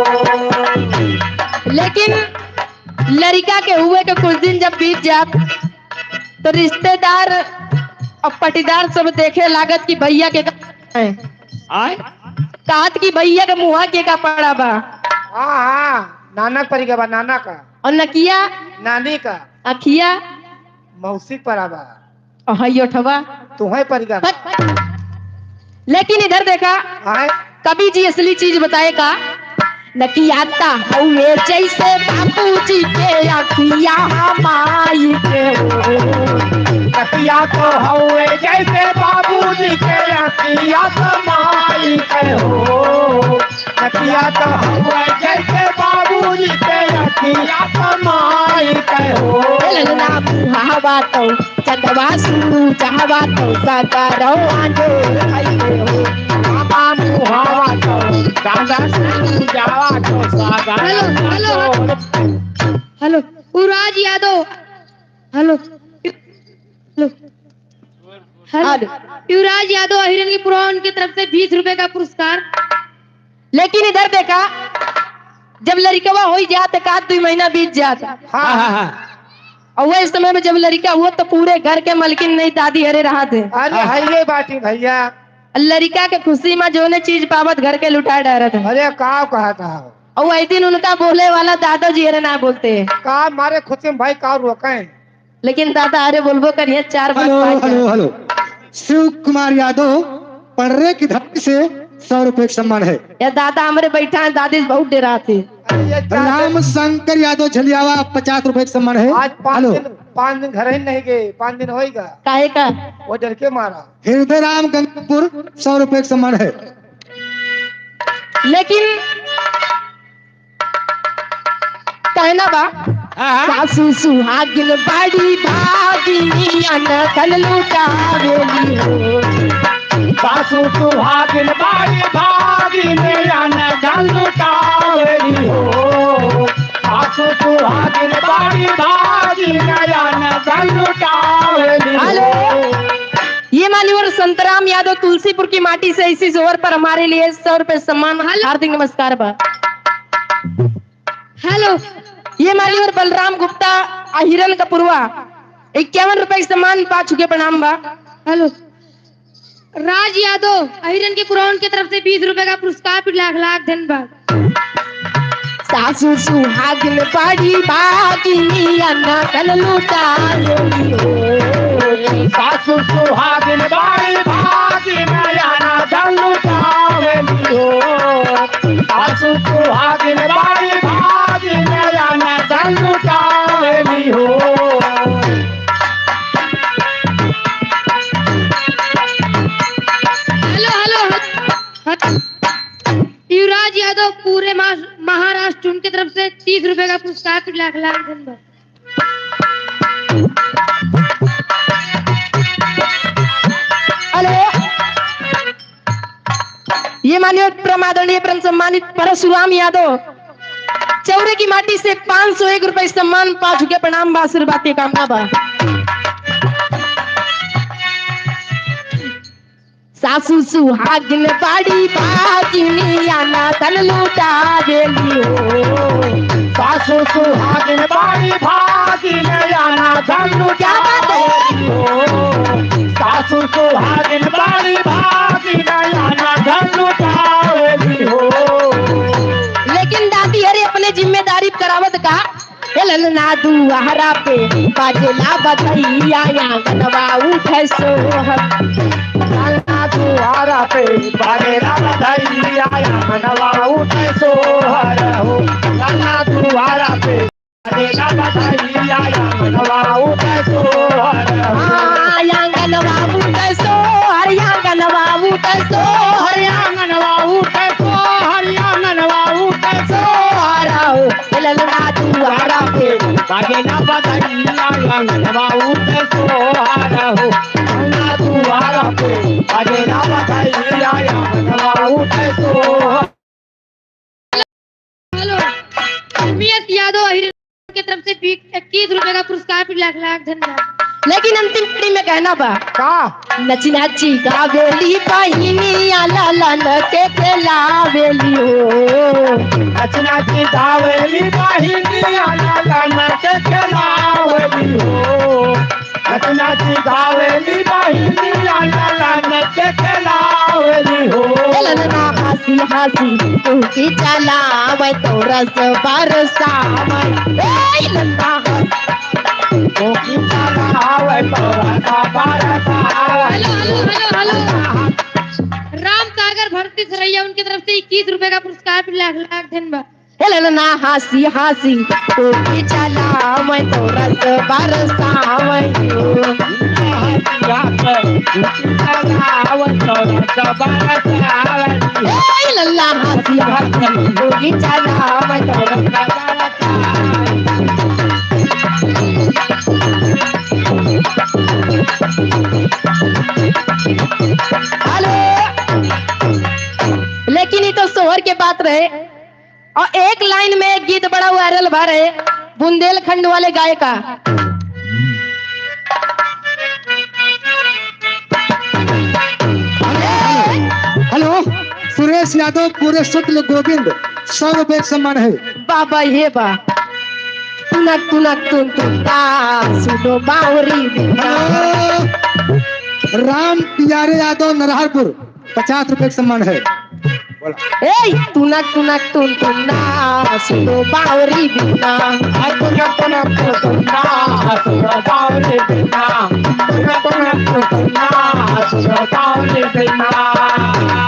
लेकिन लड़िका के हुए के कुछ दिन जब बीत जात, तो रिश्तेदार और पटीदार सब देखे लागत कि भैया के का है। आय? कहत कि भैया के मुँहा के का पड़ा बा। हाँ, हाँ, नाना के परी का बा, नाना का। और नकिया? नानी का। अखिया? मौसी के परा बा। और हई ओठवा? तुहै परी का बा। हट। लेकिन इधर देखा, आय? कवि जी असली चीज बताए का। नकिया त हउए जैसे बाबूजी के अखिया माई के हो। नकिया त हउए जैसे बाबूजी के अखिया त माई के हो। नकिया त हउए जैसे बाबूजी के अखिया त माई के हो। ललना मुहावा तो चंदवा सूरज हवा तो सगरो अंजोर भइले हो। बाबा मुहावा तो चंदवा सूरज हवा तो सगरो हेलो, हेलो, अंजोर। Hello, Yuvraj Yadav. Hello, hello, hello. Hello. Yuvraj Yadav अहिरन के पुरवा उनके तरफ से बीस रुपए का पुरस्कार। लेकिन इधर देखा, जब लड़िकवा होई जात, एक आध दुई महीना बीत जात। हाँ, हाँ, हाँ। और वही समय में जब लड़िका हुआ तो पूरे घर के मलकिन नहीं दादी हरे रहत है। अरे हाँ। हइये बाटी भैया। लड़िका के खुशी में जौने चीज पावत घर के लुटा डारत है। अरे का कहत है? और वही दिन उनका बोले वाला दादा जी हरे ना बोलते। का मारे खुशी में भाई का रोके? लेकिन दादा अरे बोलबो करिए चार बार हेलो, पाँच हेलो, बार। हेलो। शिव कुमार यादव पड़रे की धरती से सौ रुपए का सम्मान है। या दादा हमरे बैठा है, दादी बहुत डेरात है। अरे ये चार राम शंकर यादव झलियावा पचास रुपए का सम्मान है। आज पाँच हेलो। दिन, पाँच दिन घर ही नहीं गए, पाँच दिन होइगा। काहे का? वो डर के मारा। हृदय राम गंगापुर सौ रुपए का सम्मान है। लेकिन कहना बा, हाँ, हाँ। सासू सुहागिन बड़ी भागिनिया न धन लुटावेली हो। सासू सुहागिन बड़ी भागिनिया न धन लुटावेली हो। सासू सुहागिन बड़ी भागिनिया न धन लुटावेली हो। हेलो। ये मान्यवर संतराम यादव तुलसीपुर की माटी से इसी जोहर पर हमारे लिए सौ रुपए सम्मान। हेलो। हार्दिक नमस्कार बा। हेलो। ये मान्यवर बलराम गुप्ता अहिरन का पुरवा इक्यावन रुपए के सम्मान पा चुके, प्रणाम बा। हेलो। राज यादव अहिरन के पुरवा उनके तरफ से बीस रुपए का पुरस्कार, फिर लाख लाख धन्यवाद। सासू सुहागिन बड़ी भागिनिया न धन लुटावेली हो। सासू सुहागिन बड़ी भागिनिया न धन लुटावेली हो। सासू सुहागिन बड़ी भागिनिया न धन लुटावेली हो। Hello, hello, hello. Yuvraj Yadav पूरे मा-, महाराष्ट्र उनके तरफ से तीस रुपए का पुरस्कार, फिर लाख लाख धन्यवाद। हेलो, ये मान्यवर परम आदरणीय परम सम्मानित परशुराम यादव चौरे की माटी से पाँच सौ एक रुपए सम्मान पा चुके, प्रणाम बा, आशीर्वाद के कामना बा। सासू सुहागिन बड़ी भागिनिया ना धन लुटावेली हो। सासू सुहागिन बड़ी भागिनिया ना धन लुटावेली हो। सासू सुहागिन बड़ी भागिनिया ना धन लुटावेली हो। लेकिन दादी हरे अपने जिम्मेदारी करावत का ए ललना दुआरा पे बाजेला बधैया, आंगनवा उठे सोहर। ललना दुआरा पे बाजेला बधैया, आंगनवा उठे सोहर हो। ललना दुआरा पे बाजेला बधैया, आंगनवा उठे सोहर हो। हाँ, आंगनवा उठे सोहर, आंगनवा उठे सोहर, आंगनवा उठे सोहर, आंगनवा ललना दुआरा पे बाजेला बधइया, अंगनवा उठे सोहर हो। ललना दुआरा पे बाजेला बधइया, अंगनवा उठे सोहर। हेलो, अमित यादव अहिर के तरफ से भी इक्कीस रुपए का पुरस्कार, फिर लाख लाख धन्यवाद। लेकिन अंतिम कड़ी में कहना बा। का? नच नच गावेली बहिनिया, ललन के खेलावेली हो। नच नच गावेली बहिनिया, ललन के खेलावेली हो। नच नच गावेली बहिनिया, ललन के खेलावेली हो। ए ललना हँसी हँसी तू की चलावे, तो रस बरसावे। ए ललना हँसी तू की चलावे, तो रस बरसावे। Hello, hello, hello, hello. Ram Sagar Bharti Saraiya, उनकी तरफ से इक्कीस रुपए का पुरस्कार, फिर लाख लाख धन्यवाद। ए ललना हँसी हँसी तू की चलावे, तो रस बरसावे। ए ललना हँसी हँसी तू की चलावे, तो रस बरसावे। हेलो, लेकिन ये तो सोहर के बात रहे। और एक लाइन में एक गीत बड़ा वायरल भा रहे, बुंदेलखंड वाले गायका। हेलो, सुरेश यादव, पूरे शुक्ल गोविंद, सौ रुपए का सम्मान है। बाबा हे बा। तुनक तुनक तुन तुन ता, सुनो बावरी बिना। हेलो, राम प्यारे यादव नरहरपुर, पचास रुपए का सम्मान है। बोला। ए, तुनक तुनक तुन तुन ना, सुनो बावरी बिना। आ, तुनक तुनक तुन तुन ना, सुनो बावरी बिना। तुनक तुनक तुन तुन ना, सुनो बावरी बिना।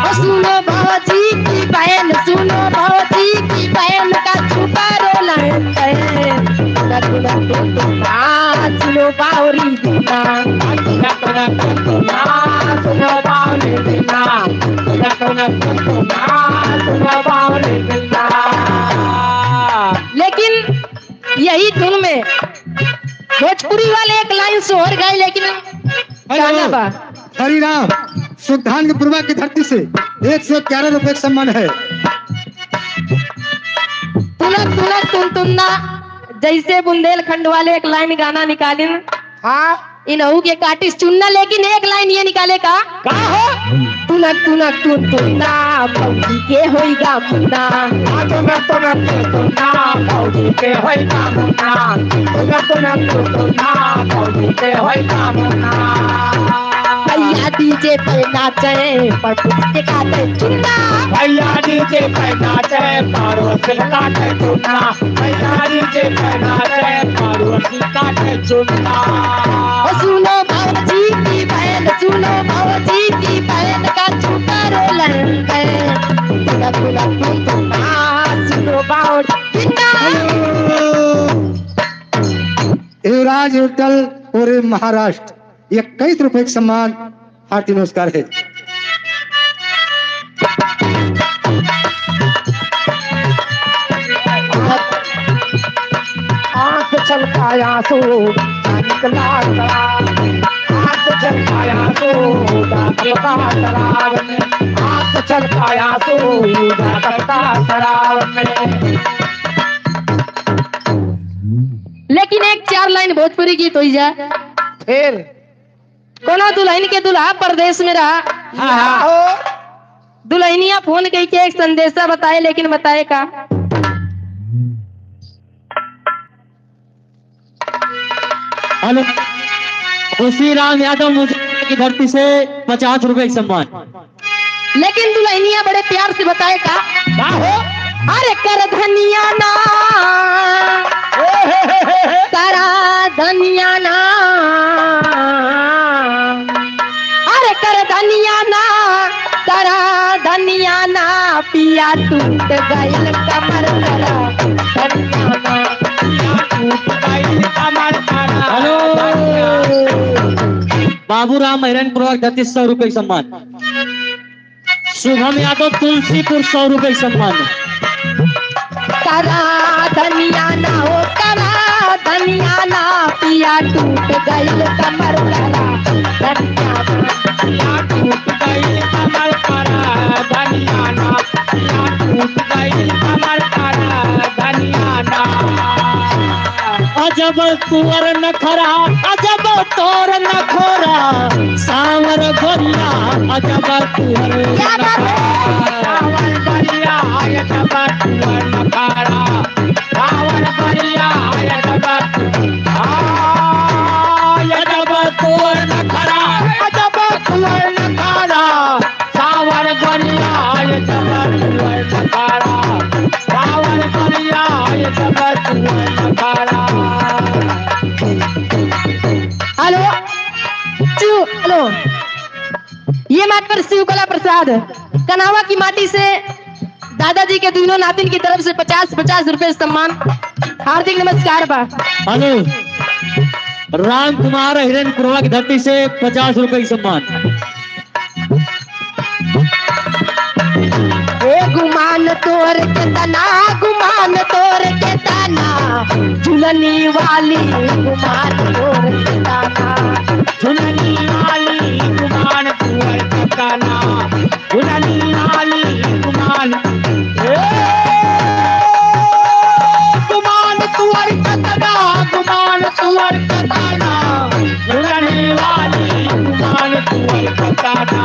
ओ सुनो भौजी की बहन, सुनो भौजी की बहन का छुपा रोलन बहन। तुनक तुनक तुन तुन ना, सुनो बावरी बिना। लेकिन यही धुन में भोजपुरी वाले एक लाइन सोहर गाए, लेकिन हेलो, गाना बा। हरिराम, सुल्तानपुर की धरती से एक सौ ग्यारह रुपए का सम्मान है। तुनक तुनक तुन तुन ना, जैसे बुंदेलखंड वाले एक लाइन गाना निकालिन। हाँ। इनहू के काटिस चुन्ना, लेकिन एक लाइन ये निकाले का? का हो? तुनक तुनक तुन तुन ना, भौजी के होई गा मुन्ना। आ, तुनक तुनक तुन तुन ना, भौजी के होई गा मुन्ना। तुनक तुनक तुन तुन ना, भौजी के होई गा मुन्ना। भैया डीजे पे नाचे, पर पुलिस के काटे चुन्ना। भैया डीजे पे नाचे, पड़ोस के काटे चुन्ना। भैया डीजे पे नाचे, पड़ोस के काटे चुन्ना। ओ सुनो भौजी की बहन, सुनो भौजी की बहन का छुपा रोलन बहन। तुला, तुला, तुला, तुला, सुनो भौजी की बहन। हेलो। युवराज होटल और महाराष्ट्र, इक्कीस रुपए का सम्मान, हार्दिक नमस्कार है। आँख छलकाया सो निकला तारा, आँख छलकाया सो निकला तारा, आँख छलकाया सो निकला तारा। लेकिन एक चार लाइन भोजपुरी गीत होई जा। फिर? कोनो दुल्हन के दुल्हा परदेस में रहा। हाँ, हाँ। दुल्हनिया फोन कई के एक संदेशा बताए, लेकिन बताए का? हेलो, खुशी राम यादव मुझे की धरती से पचास रुपए का सम्मान। लेकिन दुल्हनिया बड़े प्यार से बताए का? का हो? अरे कर धनिया ना, ए हे हे हे हे। करा धनिया ना, अरे कर धनिया ना, करा धनिया ना, पिया टूट गइल कमर करा धनिया ना, पिया टूट गइल कमर करा। हेलो। बाबूराम हिरनपुरवा धरती सौ रुपए सम्मान। शुभम यादव तुलसीपुर सौ रुपए सम्मान। करा धनिया ना हो, करा धनिया ना, पिया टूट गइल कमर, करा धनिया ना। पिया टूट गइल कमर, करा धनिया ना, पिया टूट गइल कमर, करा धनिया ना। अजब तोर नखरा, अजब तोर नखरा, साँवर गोरिया, अजब तोर क्या बात है? नखरा। साँवर गोरिया, अजब तोर नखरा। साँवर गोरिया, अजब, आ, अजब तोर नखरा, अजब तोर नखरा। साँवर गोरिया, अजब तोर नखरा। साँवर गोरिया, अजब तोर नखरा। हेलो, शिव, हेलो। ये मात्र शिव कला प्रसाद कनावा की माटी से दादाजी के दोनों नातिन की तरफ से पचास पचास रुपए सम्मान। हार्दिक नमस्कार बा। हेलो, राम कुमार हिरनपुरवा की धरती से पचास रुपए की सम्मान। ए गुमान तोर केतना, गुमान तोर केतना, झुलनी वाली गुमान तोर केतना। झुलनी वाली गुमान तोर केतना, झुलनी वाली गुमान। ए गुमान तोर केतना, गुमान तोर केतना, झुलनी वाली गुमान तोर केतना,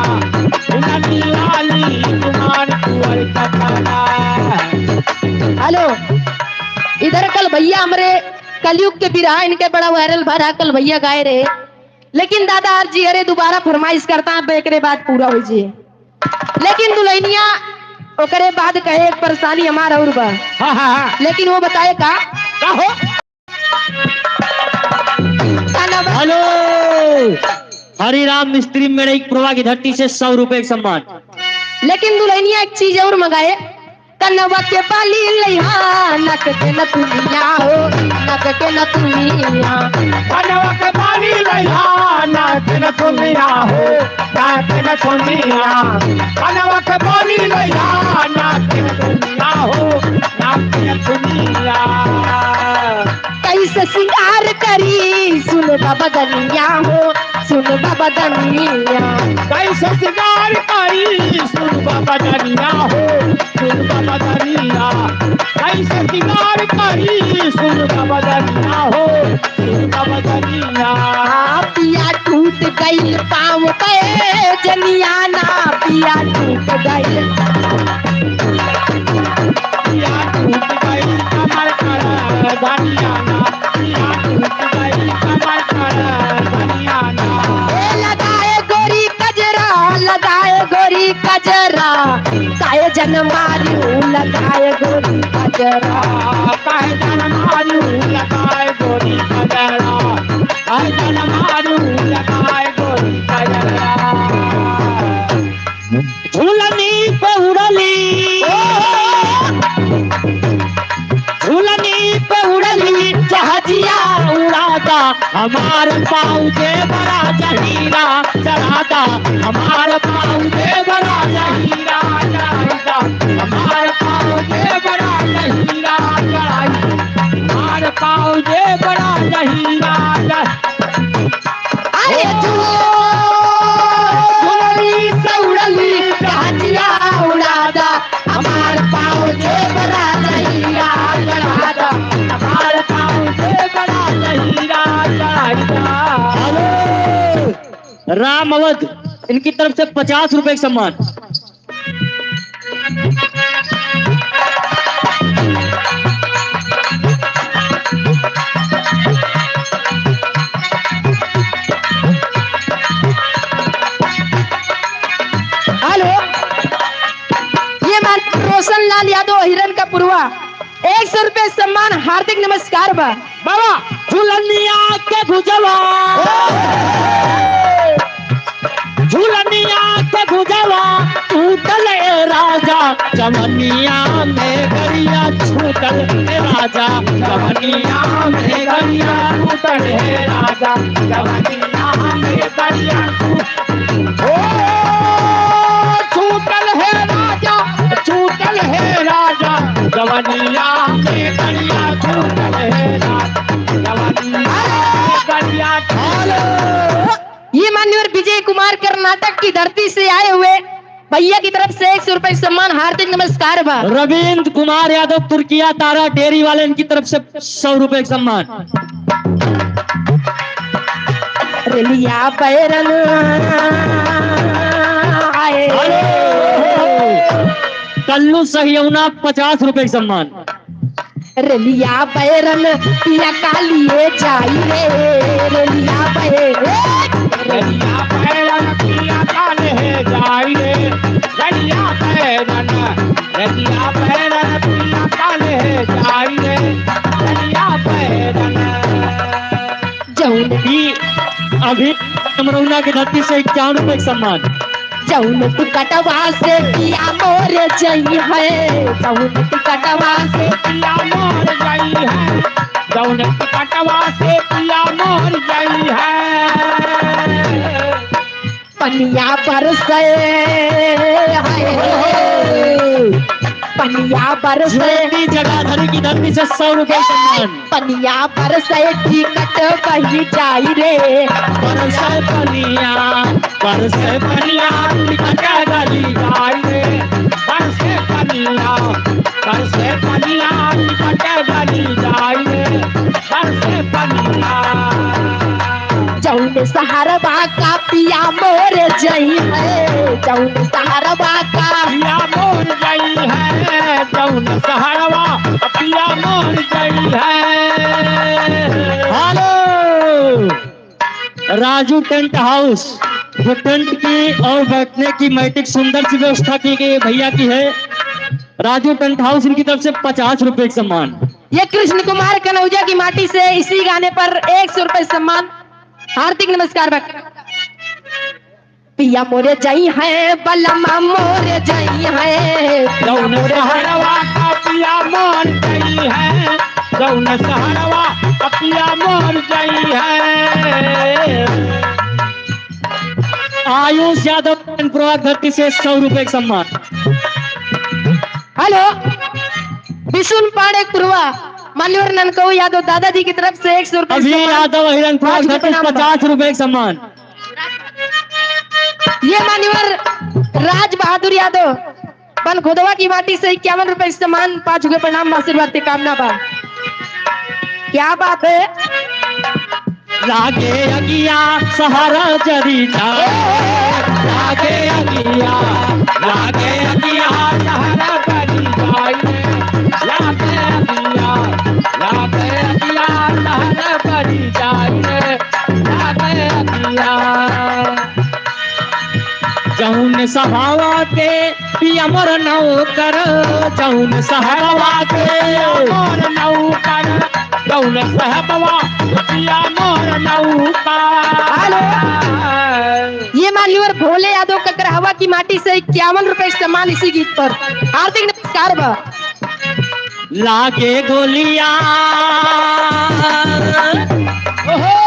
झुलनी वाली गुमान तोर केतना। हेलो, इधर कल भैया हमरे कलयुग के बिरहा इनके बड़ा वायरल भा रहा, कल भैया गाए रहे, लेकिन दादा आज जी अरे दोबारा फरमाइश करता है, एकरे बाद पूरा होइ जाए। लेकिन दुल्हनिया ओकरे बाद कहे एक परेशानी हमार और बा। हाँ, हाँ, हाँ। लेकिन वो बताए का? का हो? हेलो, हरिराम मिस्त्री मेड़ई प्रभा की धरती से सौ रुपए का सम्मान। लेकिन दुल्हनिया एक चीज और मंगाए, कनवा के बाली लइहा, नक के नथुनिया हो, नक के नथुनिया। कनवा के बाली लइहा, नक के नथुनिया हो, नक के नथुनिया। कनवा के बाली लइहा, नक के नथुनिया हो, नक के नथुनिया। कैसे सिंगार करी सुन बदनिया हो, सुन बदनिया। कैसे सिंगार करी सुन बदनिया हो, सुन बदनिया। कैसे सिंगार करी सुन बदनिया हो, सुन बदनिया। पिया टूट गइल पाँव पे जनिया ना, पिया टूट गइल। पिया टूट गइल कमर कर धनिया ना, पिया टूट गइल कमर कर धनिया ना। ए लगाए गोरी कजरा, लगाए गोरी कजरा, काहे जन मारू लगाए गोरी कजरा। काहे जन मारू लगाए गोरी कजरा, काहे जन मारू लगाए गोरी कजरा। झुलनी पे उड़ली, झुलनी पे उड़ली जहाजिया उड़ादा, हमार पाँव देवराज हीरा चढ़ादा, हमार पाँव देवराज हीरा चढ़ादा, हमार पाँव देवराज हीरा चढ़ादा, हमार पाँव देवराज हीरा चढ़ादा। अरे ओ, झुलनी से उड़ली जहाजिया उड़ादा, हमार पाँव देवराज हीरा चढ़ादा, हमार पाँव देवराज हीरा चढ़ादा। हेलो, राम अवध, इनकी तरफ से पचास रुपए का सम्मान। हेलो, ये मान रोशन लाल यादव हिरन का पुरवा, एक सौ रुपये सम्मान, हार्दिक नमस्कार बा। बाबा, झुलनिया के भुजवा, झुलनिया के भुजवा, टूटल ए राजा, जवनिया में गरिया छूटल ए राजा, जवनिया में गरिया छूटल ए राजा, जवनिया में गरिया छूटल। ओ, छूटल हे राजा, छूटल हे राजा, जवनिया ये मान्यवर विजय कुमार कर्नाटक की धरती से आए हुए भैया की तरफ से एक सौ रुपए सम्मान, हार्दिक नमस्कार बा। रविंद्र कुमार यादव तुर्किया तारा डेरी वाले इनकी तरफ से सौ रुपए का सम्मान। रेलिया बैरन आए। हेलो। कल्लू सहियौना पचास रुपए का सम्मान। रेलिया बैरन पिया कालिए जाई रे, रेलिया बैरन। रेलिया बैरन पिया कालिए जाई रे, रेलिया बैरन, रेलिया बैरन पिया कालिए जाई रे, रेलिया बैरन। जौन भी अभी अमरौना की धरती से इक्यावन रुपए का सम्मान। जौन टिकटवा से पिया मोर जई है, जौन टिकटवा से पिया मोर जई है, जौन टिकटवा से पिया मोर जई है। पनिया बरसे है, पनिया बरसे। ज्योति जगाधरी की धरती से सौ रुपए सम्मान। पनिया बरसे टिकट बही जाई रे। बरसे पनिया, बरसे पनिया, टिकट बही जाई रे। बरसे पनिया, बरसे पनिया, टिकट बही जाई रे। बरसे पनिया। जौन सहरवा का पिया मोर जई है, जौन सहरवा का पिया मोर जई है, जौन सहरवा पिया मोर जई है। हेलो। राजू टेंट हाउस, जो टेंट की और बैठने की मैटिक सुंदर सी व्यवस्था की गई भैया की है। राजू टेंट हाउस इनकी तरफ से पचास रुपए का सम्मान। ये कृष्ण कुमार कनौजा की माटी से इसी गाने पर एक सौ रुपए सम्मान। हार्दिक नमस्कार बा। पिया मोरे जई है, बलमा मोरे जई है। जौन सहरवा का पिया मोर जई है, जौन सहरवा का पिया मोर जई है। आयुष यादव, प्रभात धरती से सौ रुपए का सम्मान। हेलो, बिशुन पाड़े कुरवा, मान्यवर ननकऊ यादव दादाजी की तरफ से एक सौ रुपए अभी सम्मान। यादव हिरन पाँच रुपए पचास रुपए का सम्मान। ये मान्यवर राज बहादुर यादव, पनखुदवा की माटी से इक्यावन रुपए सम्मान, पाँच रुपए प्रणाम, आशीर्वाद के कामना बा। क्या बात है? लागे अगिया सहरा जरी जाए, लागे अगिया, लागे अगिया सहरा जरी जाए, लागे अगिया, लागे अगिया सहरा जरी जाए, लागे अगिया। जौन सहावा के पिया मोर नौकर, जौन सहरवा के पिया मोर नौकर, जौन सहबवा पिया मोर नौकर। हेलो। ये मान्यवर भोले यादव ककरहवा की माटी से इक्यावन रुपए सम्मान इसी गीत पर। हार्दिक नमस्कार बा। लागे गोलिया, ओहो!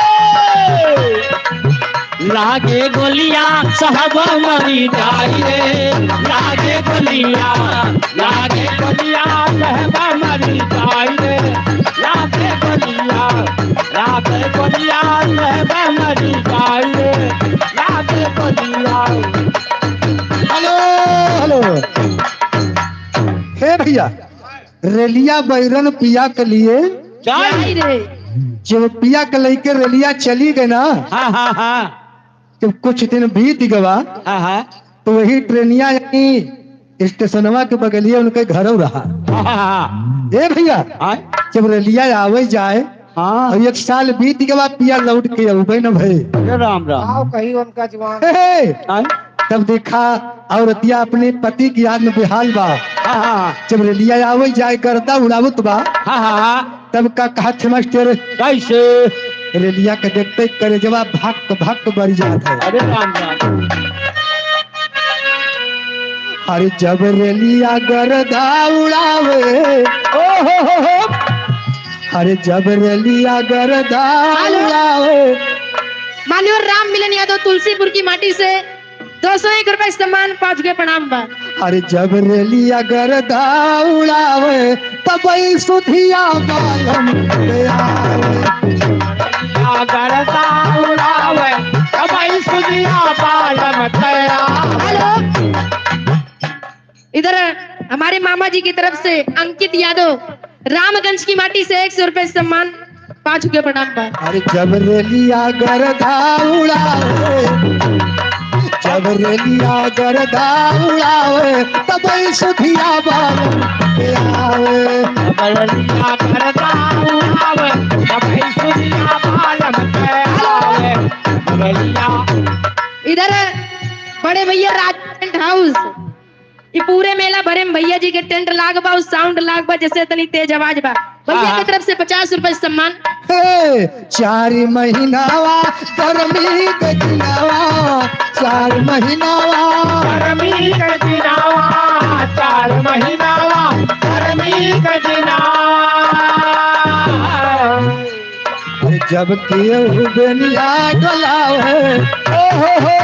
लागे गोलिया, सहब मरी जाई रे। लागे गोलिया, लागे गोलिया, सहब मरी जाई रे। लागे गोलिया, लागे गोलिया, सहब मरी जाई रे। लागे गोलिया। Hello, hello. हे भैया, रेलिया बैरन पिया के लिए। जाई रे। जब पिया के लइके रेलिया चली गए ना, हाँ, हाँ, हाँ। जब कुछ दिन बीत गवा, हाँ, हाँ। तो वही ट्रेनिया यानी स्टेशनवा के बगलिए उनके घरों रहा। हाँ, हाँ, हाँ। ए भैया, हाँ। जब रेलिया आवे जाए, हाँ। और एक साल बीत गवा, पिया लौट के अउबे न भए। अरे राम राम। आओ कहीं उनका जवान। हे, हे। हाँ। तब देखा औरतिया अपने पति की याद में बेहाल बा। हाँ, हाँ, हाँ। जब रेलिया आवे जाए, गर्दा उड़ावत बा। हाँ, हाँ, हाँ। तब का कहत है मास्टर? कैसे? रेलिया के देखते करेजवा भक भक बर जात है। अरे राम राम। अरे जब रेलिया गर्दा उड़ावे, ओ हो हो हो। अरे जब रेलिया गर्दा हेलो। उड़ावे। मान्यवर राम मिलन यादव तुलसीपुर की माटी से दो सौ एक रुपए सम्मान, पाँच के प्रणाम बा। अरे जब रेलिया गर्दा उड़ावे। तबई सुधिया बालम के आवे। अगर दाउड़ावे, तबई सुधिया बालम के आवे। हेलो। इधर हमारे मामा जी की तरफ से अंकित यादव, रामगंज की माटी से एक सौ रुपए सम्मान, पाँच रुपये प्रणाम बा। अरे जब रेलिया गर्दा उड़ावे, जब रेलिया गर्दा उड़ावे, तबई सुधिया बालम के आवे। जब रेलिया गर्दा उड़ावे, तबई सुधिया बालम के आवे। रेलिया। इधर बड़े भैया राज टेंट हाउस, ई पूरे मेला भरे में भैया जी के टेंट लाग बा, अउर साउंड लाग बा, जैसे इतनी तेज आवाज बा। भैया हाँ, की हाँ। तरफ से पचास रुपए सम्मान। हे, चार महीनावा गर्मी के दिनावा, चार महीनावा। गर्मी के दिनावा, चार महीनावा, गर्मी के दिनावा। अरे जब केहू बेनिया डोलावे, ओ हो हो।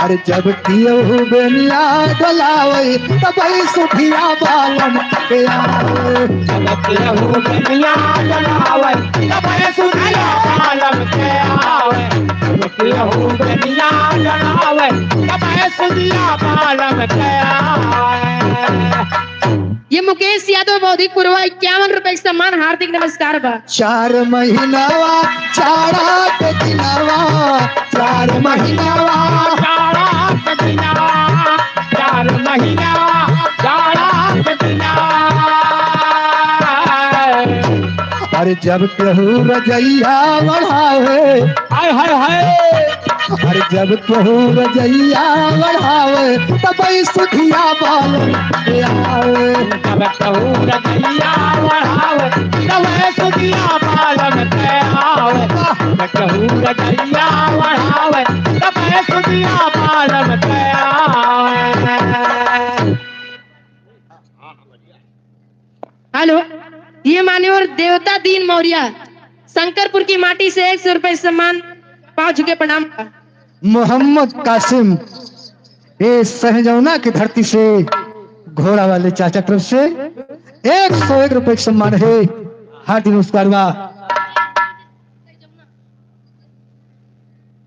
अरे जब केहू बेनिया डोलावे, तबई सुधिया बालम के आवे। जब केहू बेनिया डोलावे, तबई सुधिया बालम के आवे। जब केहू बेनिया डोलावे, तबई सुधिया बालम के आवे। ये मुकेश यादव बौद्धिक पुरवा, इक्यावन रुपए के सम्मान, हार्दिक नमस्कार बा। चार महीनावा जाड़ा के दिनावा, चार महीनावा जाड़ा के दिनावा, चार महीनावा जाड़ा के दिनावा। अरे जब केहू रजइया बढ़ावे, हाय, हाय, हाय। अरे जब केहू रजइया बढ़ावे, तबई सुधिया बालम के आवे। जब केहू रजइया बढ़ावे, तबई सुधिया बालम के आवे। जब केहू रजइया बढ़ावे, तबई सुधिया बालम के आवे। हेलो, ये मान्यवर देवता दीन मौर्य, शंकरपुर की माटी से एक सौ रुपए सम्मान, पाँव छू के प्रणाम। मोहम्मद कासिम, ए सहजौना की धरती से, घोड़ा वाले चाचा तरफ से एक सौ एक रुपए के सम्मान है, हार्दिक नमस्कार बा।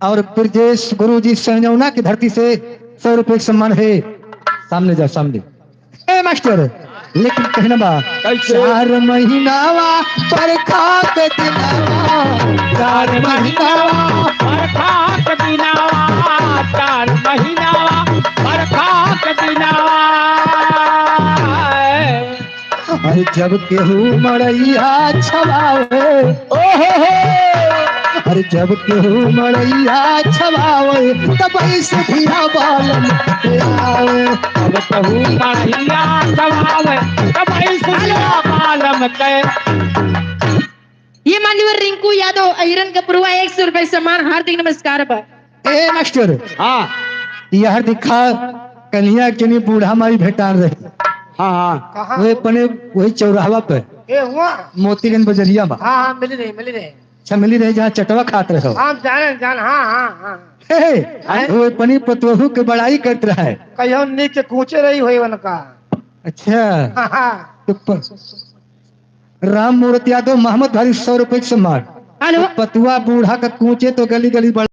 और ब्रजेश गुरुजी सहजौना की धरती से सौ रुपए का सम्मान है। सामने जाओ, सामने। ए मास्टर, लेकिन कहना बा, कैसे? चार महीनावा बरखा के दिनावा, चार महीनावा बरखा के दिनावा, चार महीनावा बरखा के दिनावा। अरे जब केहू मड़ैया छवावे, ओ हो हो। अरे जब केहू मड़ैया छवावे, तबई सुधिया बालम के आवे। जब केहू मड़ैया छवावे, तबई सुधिया बालम के। ये मान्यवर रिंकू यादव, अहिरन के पुरवा, एक सौ रुपए सम्मान, हार्दिक नमस्कार बा। ए मास्टर। हाँ। यह देखा, कन्हैया के नी बूढ़ा माई भेटान रहे। हाँ, हाँ। कहाँ? वही अपने, वही चौराहा पे। ए, हुआ? मोतीगंज बजरिया में। हाँ, हाँ, मिली रही, मिली रही। अच्छा, मिली रही, जहाँ चटवा खात रहे हो। हाँ, जाने, जान, हाँ, हाँ, हाँ। हे, हे, हैं? वो अपनी पतोहू के बड़ाई करत रहे। कहियो नीक के कूचे रही होई उनका। अच्छा। हाँ, हाँ। तो प-, राम मूर्ति यादव, मोहम्मद भाई, सौ रुपए के सम्मान। हेलो। पतुआ बूढ़ा का कूचे तो गली गली बड़ा।